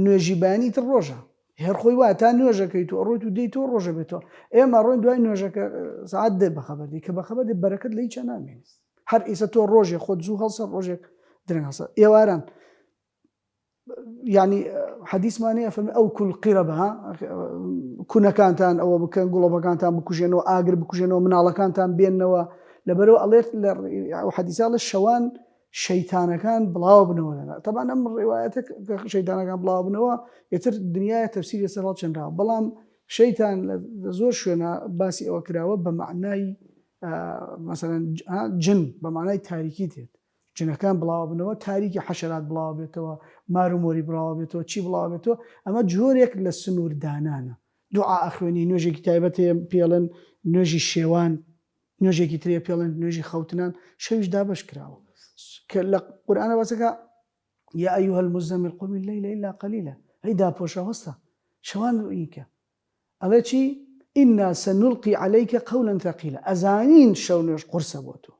نوێژی بەیانی تر ڕۆژە هەر خۆی وایە تا نوێژەکەی تو ئەڕۆیت و دێیتەوە ڕۆژە بێتەوە ئێمە ڕۆین دوای نوێژەکە سەعات دە بەخەبەر دی کە بەخەبەر دێ بەرەکەت لە هیچا نامێنێت هەر ئیسە تۆ ڕۆژێ خۆت زوو هەڵسە ڕۆژێک درەنگ هەڵسە ئێواران یعنی حەدیسمان هەیە فەرمی ئەو کول قیرەبە ها کونەکانتان ئەوە بکەن گوڵۆپەکانتان بکوژێنەوە ئاگر بکوژێنەوە مناڵەکانتان بێنەوە لەبەرەوە ئەڵێت لە حەدیسا لە شەوان شەیتانەکان بڵاو بنەوە لەنا تەبعەن ئەم ڕیوایەتە کە شەیتانەکان بڵاو بنەوە ئیتر دنیایە تەفسیری لەسەر هەڵچنراوە بەڵام شەیتان لە زۆر شوێنە باسی ئەوە کراوە بە مەعنای مەسەلەن جن بە معنای تاریکی دێت جنەکان بڵاو بنەوە تاریکی حەشەرات بڵاو بێتەوە مار و مۆری بڵاو بێتەوە چی بڵاو بێتەوە ئەمە جۆرێک لە سنوور دانانە دوعا ئەخوێنی نوێژێکی تایبەت هەیە پێڵێن نوێژی شێوان نوێژێکی ترێ پێڵێن نوێژی خەوتنان شەویش دابەش کراوە کە لە قورئانە باسەکە یا أيها المزمل قم الليل إلا قليلا هەی داپۆشە هەستە شەوان ئینکە ئەڵێ چی إنا سنلقي عليك قولا ثقيلا ئەزانین شەو نوێژ قورسە بۆ تۆ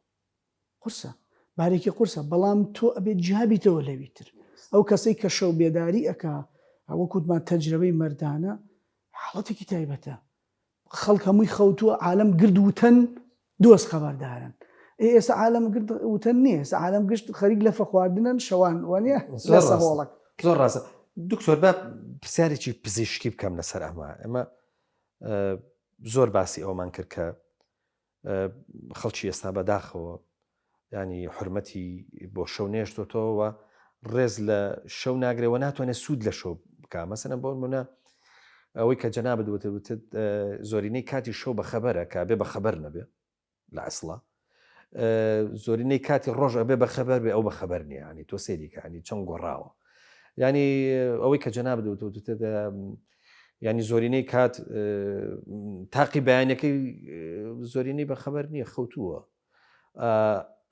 قورسە بارێکی قورسە بەڵام تۆ ئەبێت جیابیتەوە لەوی تر ئەو کەسەی کە شەو بێداری ئەکا وەکوتمان تەجرەبەی مەردانە حاڵەتێکی تایبەتە خەڵک هەمووی خەوتووە عالەم گرد وتەن دۆست خەبەردارن ئێ ئێستا عالەم گرد وتەن نییە ئێستا عالەم گشت خەریک لەفە خواردنن شەوان وانە زۆر ڕاستە زۆر ڕاستە دکتۆر با پرسیارێکی پزیشکی بکەم لەسەر ئەمە ئەمە زۆر باسی ئەومان کرد کە خەڵکی ئێستا بەداخەوە ینی حرمەتی بۆ شەو نێشتۆتەوە ڕێز لە شەو ناگرێەوە ناتوانێت سوود لە شەو بکە مەسەنە بۆ منە ئەوەی کە جەنابت وتت وتت زۆرینەی کاتی شەو بە خەبەرە کە بێ بە خەبەر نەبێ لە ئەسڵا زۆرینەی کاتی ڕۆژ ئەبێ بە خەبەر بێ ئەو بە خەبەر نییە ینی تۆ سەیریکانی چەند گۆڕاوە ینی ئەوەی کە جەنابت وتت ینی زۆرینەی کات تاقی بەیانەکەی زۆرینەی بە خەبەر نییە خەوتووە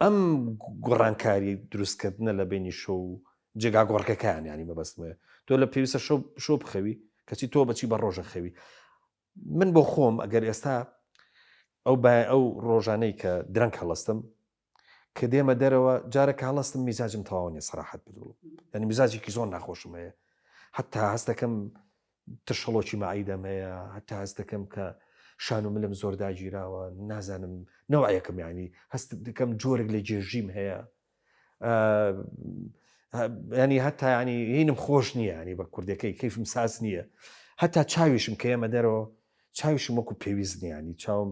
ئەم گۆڕانکاری دروستکردنە لە بینی شەو و جێگا گۆڕکەکان ینی مەبەستمە تۆ لە پێویستە شەو شەو بخەوی کەچی تۆ بەچی بە ڕۆژە خەوی من بۆ خۆم ئەگەر ئێستا ئەو ئەو ڕۆژانەی کە درەنگ هەڵستم کە دێمە دەرەوە جارە کە هەڵستم میزاجم تەواو نیە سەراحەت بدڵم یعنی میزاجێکی زۆر ناخۆشم هەیە حتا هەست دەکەم ترشەڵۆکی مەعیدەم هەیە هەتا هەست دەکەم کە شان و ملم زۆر داگیراوە نازانم نەوعەکەم ینی هەست دەکەم جۆرێک لە گێژیم هەیە ینی هەتا ینی هینم خۆش نییە ینی بە کوردەکەی کەیفم ساز نییە هەتا چاویشم کە ئێمە دەرەوە چاویشم وەکو پێویست نییە ینی چاوم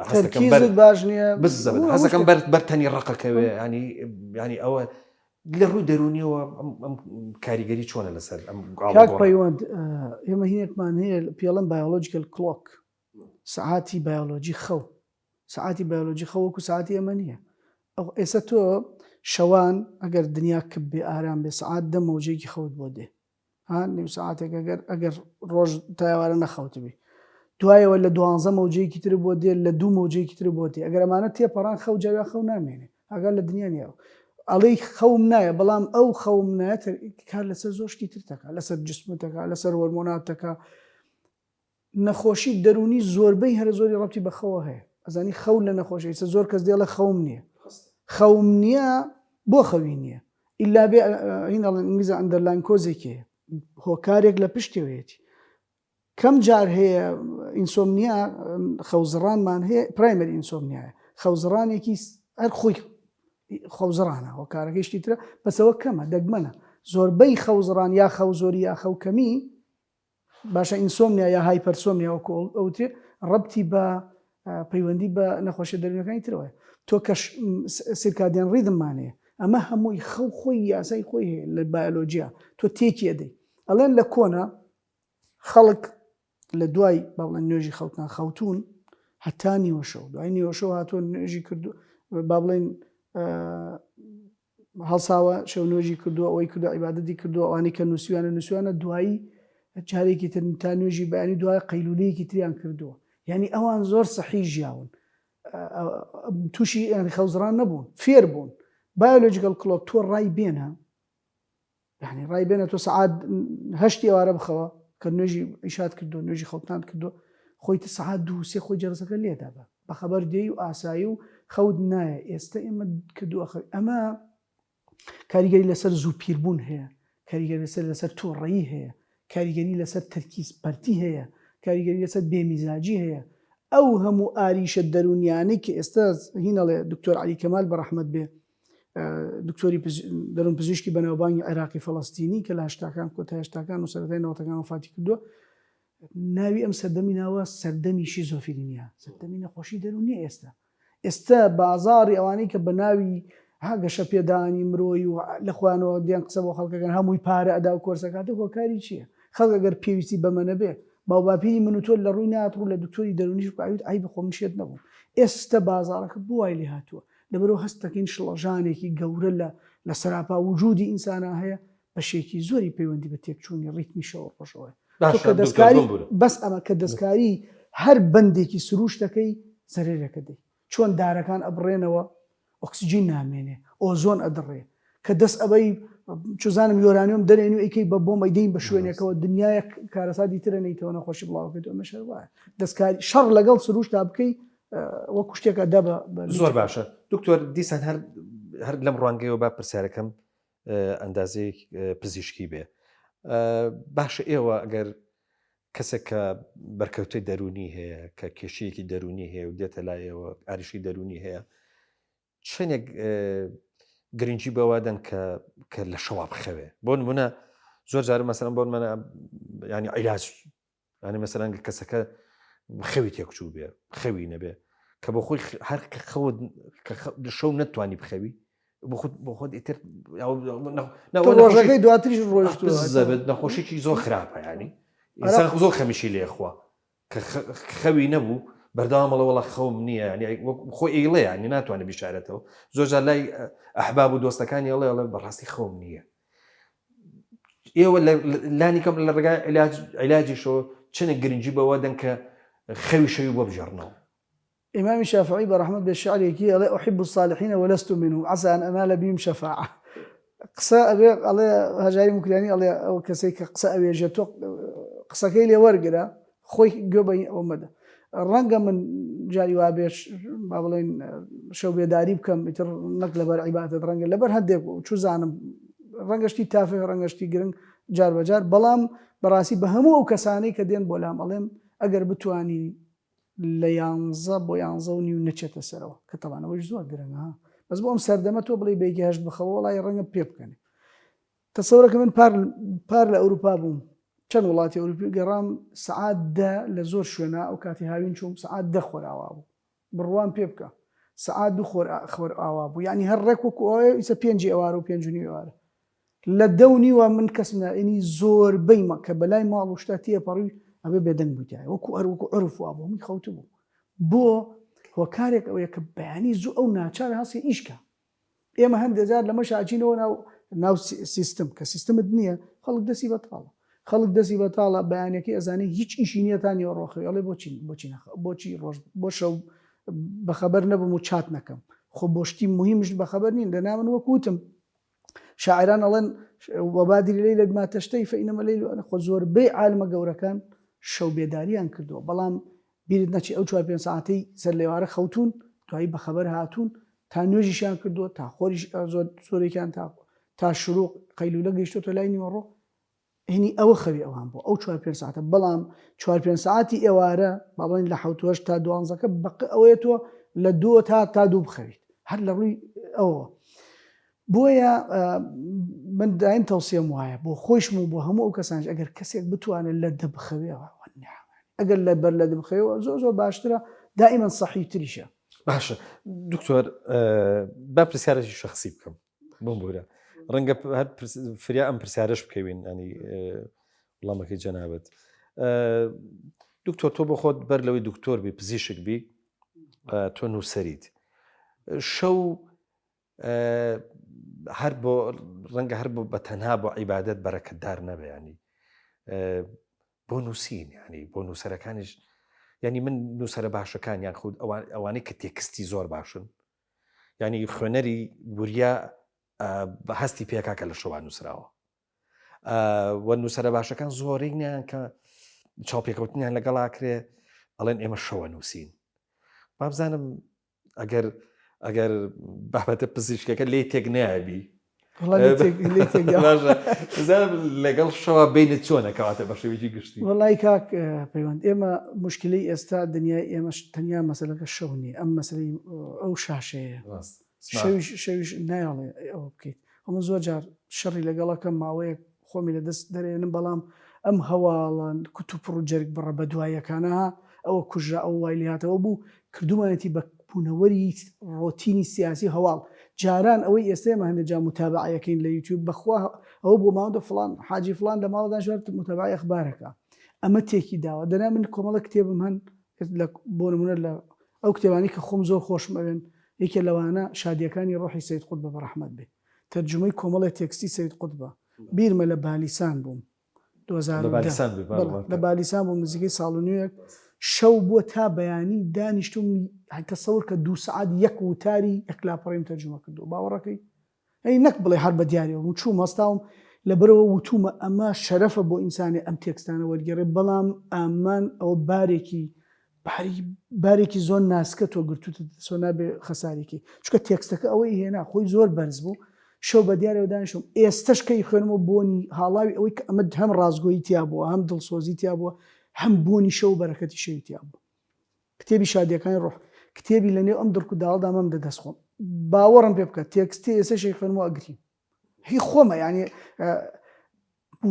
هەستەکەم بەر باش نییە بزەبت هەستەکەم بەر بەرتەنی ڕقەکەوێ ینی ینی ئەوە لە ڕووی دەروونیەوە ئەم کاریگەری چۆنە لەسەر ئەم کاک پەیوەند ئێمە هینێکمان هەیە پێڵم biological clock سەعاتی بایۆلۆجی خەو سەعاتی بایۆلۆجی خەو وەکو سەعاتی ئێمە نییە ئەو ئێستا تۆ شەوان ئەگەر دنیا کپ بێ ئارام بێ سەعات دە مەوجێکی خەوت بۆ دێ ها نیو سەعاتێک ئەگەر ئەگەر ڕۆژ تایوارە نەخەوتبی دوایەوە لە دوانزە مەوجەیەکی تر بۆ دێ لە دوو مەوجەیەکی تر بۆ دێ ئەگەر ئەمانە تێپەڕان خەو جاویا خەو نامێنێ ئەگەر لە دنیا نییە. ئەڵێی خەوم نایە بەڵام ئەو خەوم نایە کار لەسەر زۆر شتی تر دەکا لەسەر جسمت دەکا لەسەر هۆرمۆنات دەکا نەخۆشی دەروونی زۆربەی هەرە زۆری ڕەبتی بە خەوە هەیە ئەزانی خەو لە نەخۆشی ئیستا زۆر کەس دێڵێ خەوم نییە خەوم نییە بۆ خەوی نییە ئیلا بێ هین ئەڵێن ئینگلیزە underlying cause ێکی هەیە هۆکارێک لە پشتەوەیەتی کەم جار هەیە insomnia خەوزڕانمان هەیە primary insomnia یە خەوزڕانێکی هەر خۆی خەوزڕانە هۆکارەکەی شتی ترە بەسەوە کەمە دەگمەنە زۆربەی خەوزڕان یا خەوزۆری یا خەوکەمی باشە insomnia یا hypersomnia وەکو ئەوترێ ڕەبتی بە پەیوەندی بە نەخۆشیە دەروونەکانی ترەوە تۆ کە circadian rhythm مان هەیە ئەمە هەمووی خەو خۆی یاسای خۆی هەیە لە بایۆلۆجیا تۆ تێکی ئەدەی ئەڵێن لە کۆنا خەڵک لە دوای با بڵێن نوێژی خەوتان خەوتون هەتا نیوەشەو دوای نیوەشەو هاتووە نوێژی کردو با بڵێن هەڵساوە شەو نوێژی کردووە ئەوەی کردو عیبادەتی کردووە ئەوانەی کە نووسیوانە نووسیوانە دوایی جارێکی تر تا نوێژی بەیانی دوای قەیلولەیەکی تریان کردووە یعنی ئەوان زۆر سەحی ژیاون تووشی ینی خەوزڕان نەبوون فێر بوون biological clock تۆ ڕای بێنە یعنی ڕای بێنە تۆ سەعات هەشتی ئێوارە بخەوە کە نوێژی عیشات کردو نوێژی خەوتنان کردو خۆی تە سەعات دوو سێ خۆی جەرەسەکە لێدا بە بەخەبەر دێی و ئاسایی و خەوت نایە ئێستا ئێمە کە دوو ئەخەوی ئەمە کاریگەری لەسەر زوو پیربوون هەیە کاریگەری لەسەر لەسەر تووڕەیی هەیە کاریگەری لەسەر تەرکیز پەرتی هەیە کاریگەری لەسەر بێمیزاجی هەیە ئەو هەموو ئاریشە دەروونیانەی کە ئێستا هینەڵێ دکتۆر علی کەمال بە ڕەحمەت بێ دکتۆری دەروون پزیشکی بەناوبانگی عێراقی فەڵەستینی کە لە هەشتاکان کۆتای هەشتاکان و سەرەتای نەوەتەکان وەفاتی کردووە ناوی ئەم سەردەمی ناوە سەردەمی شیزۆفرینیا سەردەمی نەخۆشی دەروونیە ئێستا ئێستا بازاری ئەوانەی کە بە ناوی ها گەشە پێدانی مرۆی و لە خۆیانەوە دیان قسە بۆ خەڵکەکەن هەمووی پارە ئەدا و کۆرسەکات و هۆکاری چییە خەڵک ئەگەر پێویستی بەمە نەبێ باوباپیری من و تۆ لە ڕووی نات ڕوو لە دکتۆری دەروونیش بکە ئەی بخۆ من شێت نەبووم ئێستا بازارەکە بۆ وای لێ هاتووە لەبەرئەوە هەست دەکەین شڵەژانێکی گەورە لە لە سەراپا وجودی ئینسانا هەیە، بەشێکی زۆری پەیوەندی بە تێکچوونی ڕیتمی شەو و ڕۆژەوە هەیە. تۆ باشە کە دکتۆر دەستکاری بمبورە. بەس ئەمە کە دەستکاری هەر بەندێکی سروشت دەکەی زەرەرێکە دەی. چۆن دارەکان ئەبڕێنەوە ئۆکسجین نامێنێ، ئۆزۆن ئەدڕێ، کە دەست ئەبەی چوزانم یۆرانیۆم دەرێنی و ئەیکەی بە بۆمب ئەیدەین بە شوێنێکەوە دنیایەک کارەساتی ترە نەیتەوە نەخۆشی بڵاوەکەیتەوە ئەمەش هەر وایە. دەستکاری شەڕ لەگەڵ سروشتا بکەی وەکو شتێکە دە بە زۆر باشە دکتۆر دیسان هەر هەر لەم ڕوانگەیەوە با پرسیارەکەم ئەندازەیەک پزیشکی بێ باشە ئێوە ئەگەر کەسێک کە بەرکەوتەی دەرونی هەیە کە کێشەیەکی دەرونی هەیە و دێتە لایەوە ئاریشی دەرونی هەیە چەندێک گرنگی بەوە دەن کە کە لە شەوا بخەوێ بۆ نمونە زۆر جار مەسەرم بۆ منە ینی عیلاج یانی مەسەلەن گەر کەسەکە خەوی تێکچوو بێ خەوی نەبێ کە بۆ خۆی هەر کە خەوت کە شەو نەتوانی بخەوی بۆ خۆت بۆ خۆت ئیتر ڕۆژەکەی دواتریش ڕۆژ زەبێت نەخۆشیی زۆر خراپە ینی ئینسان زۆر خەمیشی لێخوا کە خەوی نەبوو بەردەوام ئەڵێ وەڵا خەوم نییە ینی خۆی ئەیڵێ ینی ناتوانێت بیشارێتەوە زۆر جار لای ئەحباب و دۆستەکانی ئەڵێ ئەڵێ بەڕاستی خەوم نییە ئێوە لانی کەم لە ڕێگای عیلاجیشەوە چەندێک گرنگی بەوە دەن کە خەوی شەوی بۆ بگێڕنەوە؟ ئیمامی شافعی بە ڕەحمەت بێ شعرێکی ئەڵێ أحب الصالحین ولست منهم عسى أن أنال بهم شفاعة قسە ئەبێ ئەڵێ هەژاری موکریانی ئەڵێ ئەو کەسێک کە قسە ئەوێژێ تۆ قسەکەی لێ وەرگرە خۆی گوێ بە ئەوە مەدە. ڕەنگە من جاری وا بێ با بڵێین شەو بێداری بکەم ئیتر نەک لەبەر عیبادەت ڕەنگە لەبەر هەندێک چوزانم ڕەنگە شتی تافه ڕەنگە شتی گرنگ جار بە جار بەڵام بەڕاستی بە هەموو ئەو کەسانەی کە دێن بۆ لام ئەڵێم ئەگەر بتانی لە یانزە بۆ یانزە و نیو نەچێتە سەرەوە کە تەوانەوەش زۆر گرنگە بەس بۆ ئەم سەردەمە تۆ بڵێ بەیگی هەشت بخەوە وەڵی ڕەنگە پێ بکەنێ تەسەورەکە من پار پار لە ئەوروپا بووم چەند وڵاتی ئەوروپی گەڕام سەعات دە لە زۆر شوێنە ئەو کاتی هاوین چووم سەعات دە خۆراوا بوو بڕوام پێ بکە سەعات دوو خۆر خۆر ئاوا بوو یعنی هەر ڕێک وەکو ئەوەیە ئیسە پێنجی ئێوارە و پێنج و نیو ئێوارە لە دە و نیوە من کەسم نا ینی زۆربەی مە کە بەلای ماڵ و شتا تێپەڕی ئەبێ بێدەنگ بوویتایە وەکو هەر وەکو عورف وابوو هەمووی خەوتبوو بۆ هۆکارێک ئەوەیە کە بەیانی زوو ئەو ناچارە هەڵسێ ئیش کا ئێمە هەندێک جار لەمەش ئاچینەوە ناو ناو سیستم کە سیستمت نییە خەڵک دەستی بەتاڵە خەڵک دەستی بەتاڵە بەیانەکەی ئەزانێ هیچ ئیشی نییە تا نیوەڕۆ خەوی ئەڵێ بۆچی بۆچی نەخ بۆچی ڕۆژ بۆ شەو بەخەبەر نەبم و چات نەکەم. خۆ بۆ شتی موهیمش بەخەبەر نین دەنا من وەک وتم شاعران ئەڵێن وبادر الليل بما تشتهي فإنما الليل خۆ زۆربەی عالمە گەورەکان شەو بێداریان کردووە بەڵام بیرت نەچی ئەو چوار پێنج سەعاتەی سەر لێوارە خەوتون دوایی بەخەبەر هاتوون تا نوێژیشیان کردووە تا خۆریش زۆر زۆرێکیان تا تا شروق قەیلولە گەیشتۆتە لای نیوەڕۆ هینی ئەوە خەوی ئەوان بوو ئەو چوار پێنج سەعاتە بەڵام چوار پێنج سەعاتی ئێوارە با بڵێین لە حەوت و هەشت تا دوانزەکە بەق ئەوەیە تۆ لە دوو تا تا دوو بخەویت هەر لە ڕووی ئەوە بۆیە من دایم تەوسیەم وایە بۆ خۆیشم و بۆ هەموو ئەو کەسانش ئەگەر کەسێک بتوانێت لە دە بخەوێەوە ئەگەر لە بەر لە دە بخەوێەوە زۆر زۆر باشترە دائیما سەحیتریشە باشە دکتۆر با پرسیارێکی شخصی بکەم بمبورە ڕەنگە هەر فریا ئەم پرسیارش بکەوین ئەنی وڵامەکەی جەنابەت دکتۆر تۆ بۆ خۆت بەر لەوەی دکتۆر بی پزیشک بی تۆ نووسەریت شەو هەر بۆ ڕەنگە هەر بۆ بە تەنها بۆ عیبادەت بەرەکەتدار نەبێ ینی بۆ نووسین ینی بۆ نووسەرەکانیش ینی من نووسەرە باشەکان یان خود ئەوانەی کە تێکستی زۆر باشن ینی خوێنەری وریا بە هەستی پێکا کە لە شەوان نووسراوە و نووسەرە باشەکان زۆرینیان کە چاوپێکەوتنیان لەگەڵاکرێ ئەڵێن ئێمە شەوە نووسین بابزانم ئەگەر ئەگەر بابەتە پزیشکەکە لێی تێک نایبی لەگەڵ شەوە بینت چۆنە کەواتە بە شێوەیەکی گشتی وڵی کاک پەیوەند ئێمە مشکلی ئێستا دنیای ئێمەش تەنیا مەسلەکە شەو نیە ئەم مەسلەی ئەو شاشەیە شەویش شەویش نایڵێ ئەوە بکەیت ئەمە زۆر جار شەڕی لەگەڵەکەم ماوەیەک خۆمی لە دەست دەرێنم بەڵام ئەم هەواڵان کوتوپڕ و جەرگ بڕە بەدوایەکانە ئەوە کوژرا ئەوە وای لێهاتەوە بوو کردومانێتی بە بوونەوەری ڕۆتینی سیاسی هەواڵ جاران ئەوەی ئێستا ئێمە هەندێک جار متابعە یەکەین لە یوتیوب بەخوا ئەوە بۆ ماوەندە فڵان حاجی فڵان لە ماڵە دانیشتوە متابعەی ئەخبارەکە ئەمە تێکی داوە دەنا من کۆمەڵە کتێبم هەن لە بۆ نمونە لە ئەو کتێبانی کە خۆم زۆر خۆشم ئەوێن یەکێ لەوانە شادیەکانی ڕۆحی سید قوتبە بە ڕەحمەت بێ تەرجومەی کۆمەڵێ تێکستی سید قوتبە بیرمە لە بالیسان بووم 2010 لە بالیسان بووم نزیکەی ساڵ و نوێک شەو بووە تا بەیانی دانیشتوم تەسەور کە دوو سەعات یەک وتاری یەک لاپەڕیم تەرجومە کردووە باوەڕەکەی ئەی نەک بڵێ هەر بە دیاریەوە بووم چووم هەستاوم لەبەرەوە وتومە ئەمە شەرەفە بۆ ئینسانێ ئەم تێکستانە وەرگێڕێ بەڵام ئامان ئەوە بارێکی باری بارێکی زۆر ناسکە تۆ گرتوتە دەسۆ نابێ خەساریکی چونکە تێکستەکە ئەوەی هێنا خۆی زۆر بەرز بوو شەو بە دیارەوە دانیشتم ئێستش کەی خوێنمەوە بۆنی هاڵاوی ئەوەی کە ئەمە هەم ڕاستگۆیی تیا بووە هەم دڵسۆزی تیا بووە هەم بۆنی شەو بەرەکەتی شەوی تیا بوو کتێبی شادیەکانی ڕۆح کتێبی لە نێو ئەم دڕک و داڵدا مەم دە دەست خۆم باوەڕم پێ بکە تێکستی ئێستا شەی خوێنمەوە ئەگریم هی خۆمە یعنی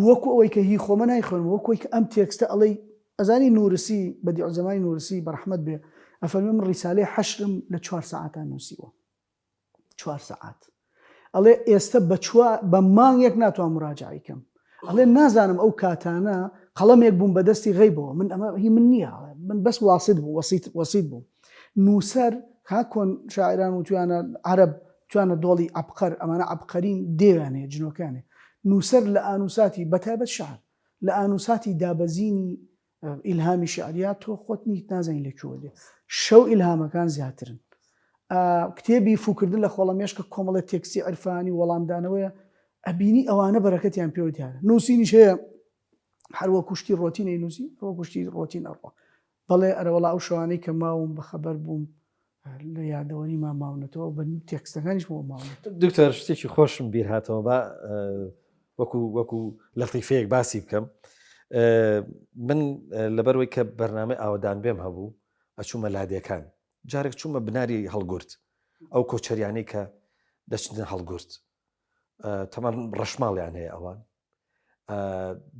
وەکو ئەوەی کە هی خۆمە نایخوێنم وەکو ئەوەی کە ئەم تێکستە ئەڵێی ئەزانی نورسی بەدیعوزەمانی نورسی بەڕەحمەت بێ ئەفەرمێ من ڕیسالەی حەشرم لە چوار سەعاتا نووسیوە چوار سەعات ئەڵێ ئێستە بە چوار بە مانگێک ناتوان مراجعی کەم ئەڵێ نازانم ئەو کاتانە قەڵەمێک بووم بەدەستی غەیبەوە من ئەمە هی من نییە من بەس واسط بوو وەسیت وەسیت بووم نووسەر ها کۆن شاعران وتویانە عەرەب توانە دۆڵی عەبقەر ئەمانە عەبقەرین دێویان هەیە جنۆکەیان هەیە نووسەر لە ئانوساتی بەتایبەت شعر لە ئانوساتی دابەزینی ئیلهامی شعریا تۆ خۆت نیت نازانی لە کوێوە دێ شەو ئیلهامەکان زیاترن کتێبی فوکردن لە خۆڵەمێشکە کۆمەڵە تێکسی عرفانی وەڵامدانەوەیە ئەبینی ئەوانە بەرەکەتیان پێوە دیارە نووسینیش هەیە هەر وەکو شتی ڕۆتین ئەینووسی وەکو شتی ڕۆتین ئەڕوا بەڵێ ئەرەوەڵا ئەو شەوانەی کە ماوم بەخەبەر بووم لە یادەوەریما ماونەتەوە بە تێکستەکانیش بۆ ماونەتەوە. دکتۆر شتێکی خۆشم بیر هاتەوە با وەکو وەکو لەتیفەیەک باسی بکەم من لەبەرەوەی کە بەرنامەی ئاوەدان بێم هەبوو ئەچوومە لادێکان جارێک چوومە بناری هەڵگورد ئەو کۆچەریانەی کە دەچنە هەڵگورد تەمان ڕەشماڵیان هەیە ئەوان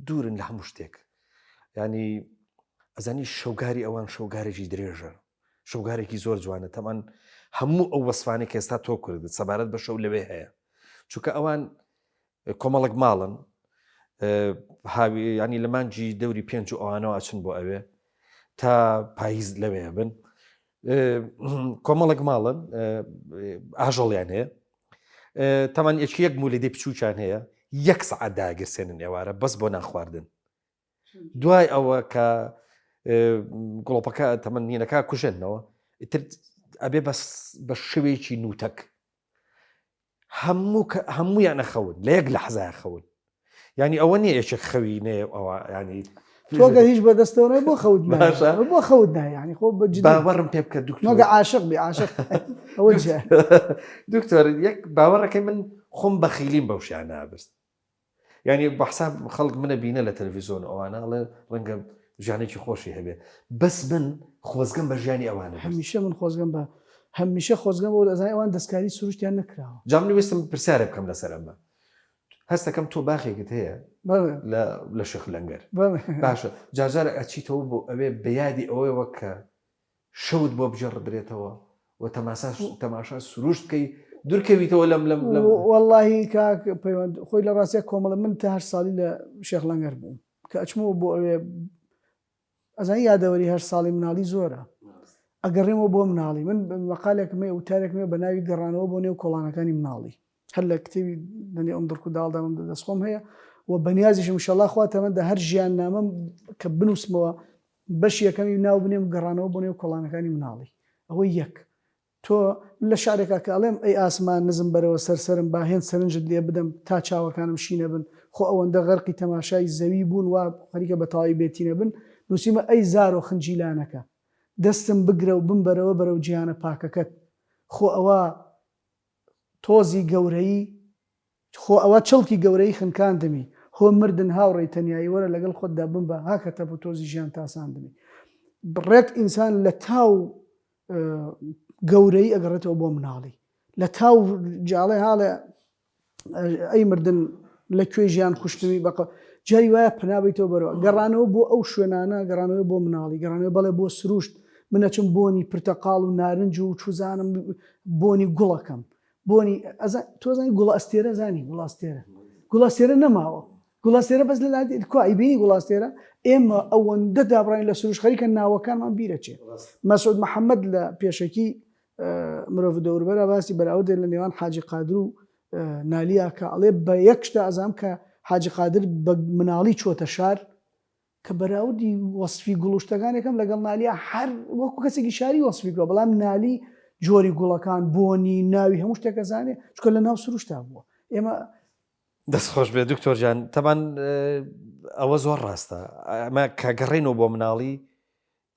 دوورن لە هەموو شتێک ینی ئەزانی شەوگاری ئەوان شەوگارێکی درێژە شەوگارێکی زۆر جوانە تەمان هەموو ئەو وەسفانەی کە ئێستا تۆ کردت سەبارەت بە شەو لەوێ هەیە چونکە ئەوان کۆمەڵک ماڵن ینی لە مانجی دەوری پێنج و ئەوانەوە ئەچن بۆ ئەوێ تا پاییز لەوێ بن کۆمەڵک ماڵن ئاژەڵیان هەیە تەمان یەکی یەک مولیدەی بچووکیان هەیە یەک سەعات داگرسێنن ئێوارە بەس بۆ نان خواردن دوای ئەوە کە گڵۆپەکە تەمەن نینەکە کوژێنەوە ئیتر. ئەبێ بەس بە شەوێکی نوتەک هەموو هەموویان ئەخەون لە یەک لەحزای خەون ینی ئەوە نییە یەکێک خەوی نێ ئەوە ینی تۆگە هیچ بەدەستەوە بۆ خەوت باشە بۆ خەوت نایانی خۆ بە باوەڕم پێ بکە دکتۆر عاشق بی عاشق ئەوە دکتۆر یەک باوەڕەکەی من خۆم بەخیلیم بەو شیان نابست یانی بە حساب خەڵک منە بینە لە تەلەفیزۆن ئەوانە ئەڵێ ڕەنگە ژیانێکی خۆشی هەبێ بەس من خۆزگەم بە ژیانی ئەوانە هەمیشە من خۆزگەم بە هەمیشە خۆزگەم بۆ ئەزای ئەوان دەستکاری سروشتیان نەکراوە جا من ویستم پرسیارێ بکەم لەسەر ئەمە هەستەکەم تۆ باخێکت هەیە لە لە شێخ لەنگەر باشە جارجارە ئەچیتەوە بۆ ئەوێ بە یادی ئەوەیەوە کە شەوت بۆ بگێڕدرێتەوە و تەماسا تەماشا سروشت بکەی دوورکەویتەوە لەم لەم لەم وەڵاهی کاک پەیوەند خۆی لە ڕاستیا کۆمەڵە من تا هەشت ساڵی لە شێخ لەنگەر بووم کە ئەچمەوە بۆ ئەوێ ئەزانی یادەوەری هەشت ساڵی مناڵی زۆرە ئەگەڕێمەوە بۆ مناڵی من مەقالێکم هەیە وتارێکم هەیە بە ناوی گەڕانەوە بۆ نێو کۆڵانەکانی مناڵی هەر لە کتێبی لەنێو ئەم دڕک و داڵدا من دەست خۆم هەیە و بەنیازیشم ئینشەڵا خوا تەمەندە هەر ژیان نامەم کە بنووسمەوە بەشی یەکەمی ناو بنێم گەڕانەوە بۆ نێو کۆڵانەکانی مناڵی. ئەوە یەک. تۆ، من لە شعرێکا کە ئەڵێم ئەی ئاسمان نزم بەرەوە سەر سەرم با هێند سەرنجت لێ بدەم تا چاوەکانم شینەبن خۆ ئەوەندە غەرقی تەماشای زەوی بوون وا خەریکە بە تەواوی بێ تینەبن نووسیمە ئەی زارۆ خنجیلانەکە دەستم بگرە و بمبەرەوە بەرەو جیهانە پاکەکەت خۆ ئەوە تۆزی گەورەی خۆ ئەوە چڵکی گەورەی خنکاندمی هۆ مردن هاوڕێی تەنیایی وەرە لەگەڵ خۆتدا بمبە هاکە تەپ و تۆزی ژیان تاساندمی ڕێک ئینسان لە تاو گەورەی ئەگەڕێتەوە بۆ مناڵی لە تاو جاڵێ هاڵێ ئەی مردن لە کوێ ژیان کوشتمی بەقە جاری وایە پەنابیتەوە بەرەوە گەڕانەوە بۆ ئەو شوێنانە گەڕانەوە بۆ مناڵی گەڕانەوە بەڵێ بۆ سروشت منەچم بۆنی پرتەقاڵ و نارنج و چوزانم بۆنی گوڵەکەم بۆنی ئەزان تۆ زانی گوڵە ئەستێرە زانی گوڵە ئەستێرە گوڵە ئەستێرە نەماوە گوڵە ئەستێرە بەس لە لادێ کوا ئەیبینی گوڵە ئەستێرە ئێمە ئەوەندە دابڕاین لە سروشت خەریکە ناوەکانمان بیرەچێ مەسعود محەممەد لە پێشەکی مرۆڤ دەوروبەرە باسی بەراوردێ لە نێوان حاجی قادر و نالیا کە ئەڵێ بە یەک شتە ئەزانم کە حاجی قادر بە مناڵی چۆتە شار کە بەراوردی وەسفی گوڵ و شتەکان یەکەم لەگەڵ نالیا هەر وەکو کەسێکی شاری وەسفی کردوە بەڵام نالی جۆری گوڵەکان بۆنی ناوی هەموو شتێک ئەزانێ چونکە لە ناو سروشتا بووە ئێمە دەست خۆش بێ دکتۆر جان تەبان ئەوە زۆر ڕاستە ئەمە کە گەڕێنەوە بۆ مناڵی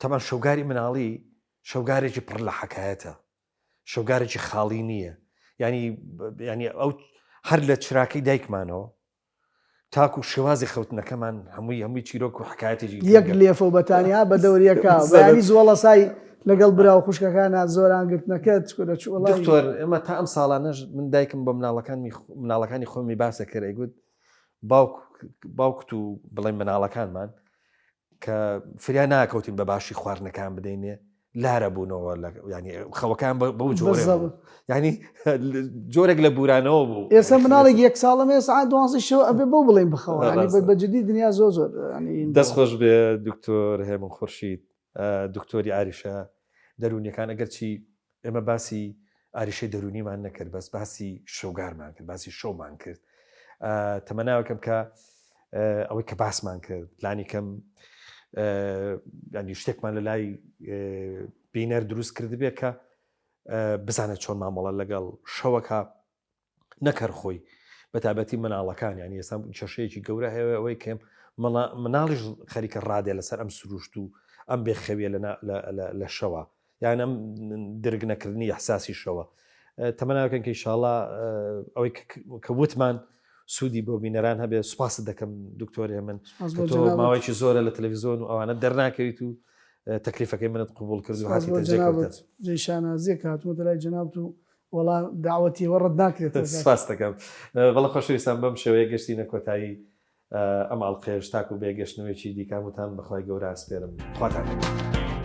تەمان شەوگاری مناڵی شەوگارێکی پڕ لە حەکایەتە شەوگارێکی خاڵی نییە ینی ینی ئەو هەر لە چراکەی دایکمانەوە تاکو شێوازی خەوتنەکەمان هەمووی هەمووی چیرۆک و حکایەتێکی یەک لێفە و بەتانیا بە دەور یەکا بەیانی زۆڵەسای لەگەڵ برا و خوشکەکانا زۆران گرتنەکە چکۆ چ وەڵای دکتۆر ئێمە تا ئەم ساڵانەش من دایکم بە مناڵەکانمی مناڵەکانی خۆمی باسە کرد ئەیگوت باوک باوکت و بڵێن مناڵەکانمان کە فریا ناکەوتین بە باشی خواردنەکان بدەینێ لارە بوونەوە ینی خەوەکان بەو جۆرە ینی جۆرێک لە بورانەوە بوو ئێستا مناڵێک یەک ساڵە مێ سعات دوازدە شەو ئەبێ بۆ بڵێن بخەوە بە جدی دنیا زۆر زۆر دەست خۆش بێ دکتۆر هێمن خورشید دکتۆری ئاریشە دەروونیەکان ئەگەرچی ئێمە باسی ئاریشەی دەروونیمان نەکرد بەس باسی شەوگارمان کرد باسی شەومان کرد تەمەناوەکەم کە ئەوەی کە باسمان کرد لانی کەم ینی شتێکمان لە لای بینەر دروست کردبێ کە بزانێت چۆن مامەڵە لەگەڵ شەوەکە نەکەر خۆی بەتابەتی مناڵەکان یانی ئێستا کێشەیەکی گەورە هەیە ئەوەی کە مناڵیش خەریکە ڕادێ لەسەر ئەم سروشت و ئەم بێخەویە لە شەوە یان ئەم درک نەکردنی ئەحساسی شەوە تەمەناکەن کە ئیشاڵا ئەوەی کە وتمان سوودی بۆ بینەران هەبێ سوپاست دەکەم دکتۆر هێمن تۆ ماوەیەکی زۆرە لە تەلەڤیزیۆن و ئەوانە دەرناکەویت و تەکلیفەکەی منت قبوڵ کرد و هاتیتە جێکەوتە. جێی شانازیە کە هاتوومەتە لای جەنابت و وەڵا دەعوەتی ئێوە ڕەت ناکرێتەوە کاک. سپاست دەکەم. بەڵێ خۆشەویستان بەم شێوەیە گەشتینە کۆتایی ئەم ئەڵقەیەش تاکو بە یەک گەشتنەوەیەکی دیکە هەمووتان بە خوای گەورە ئەسپێرم. خواتان لەگەڵ.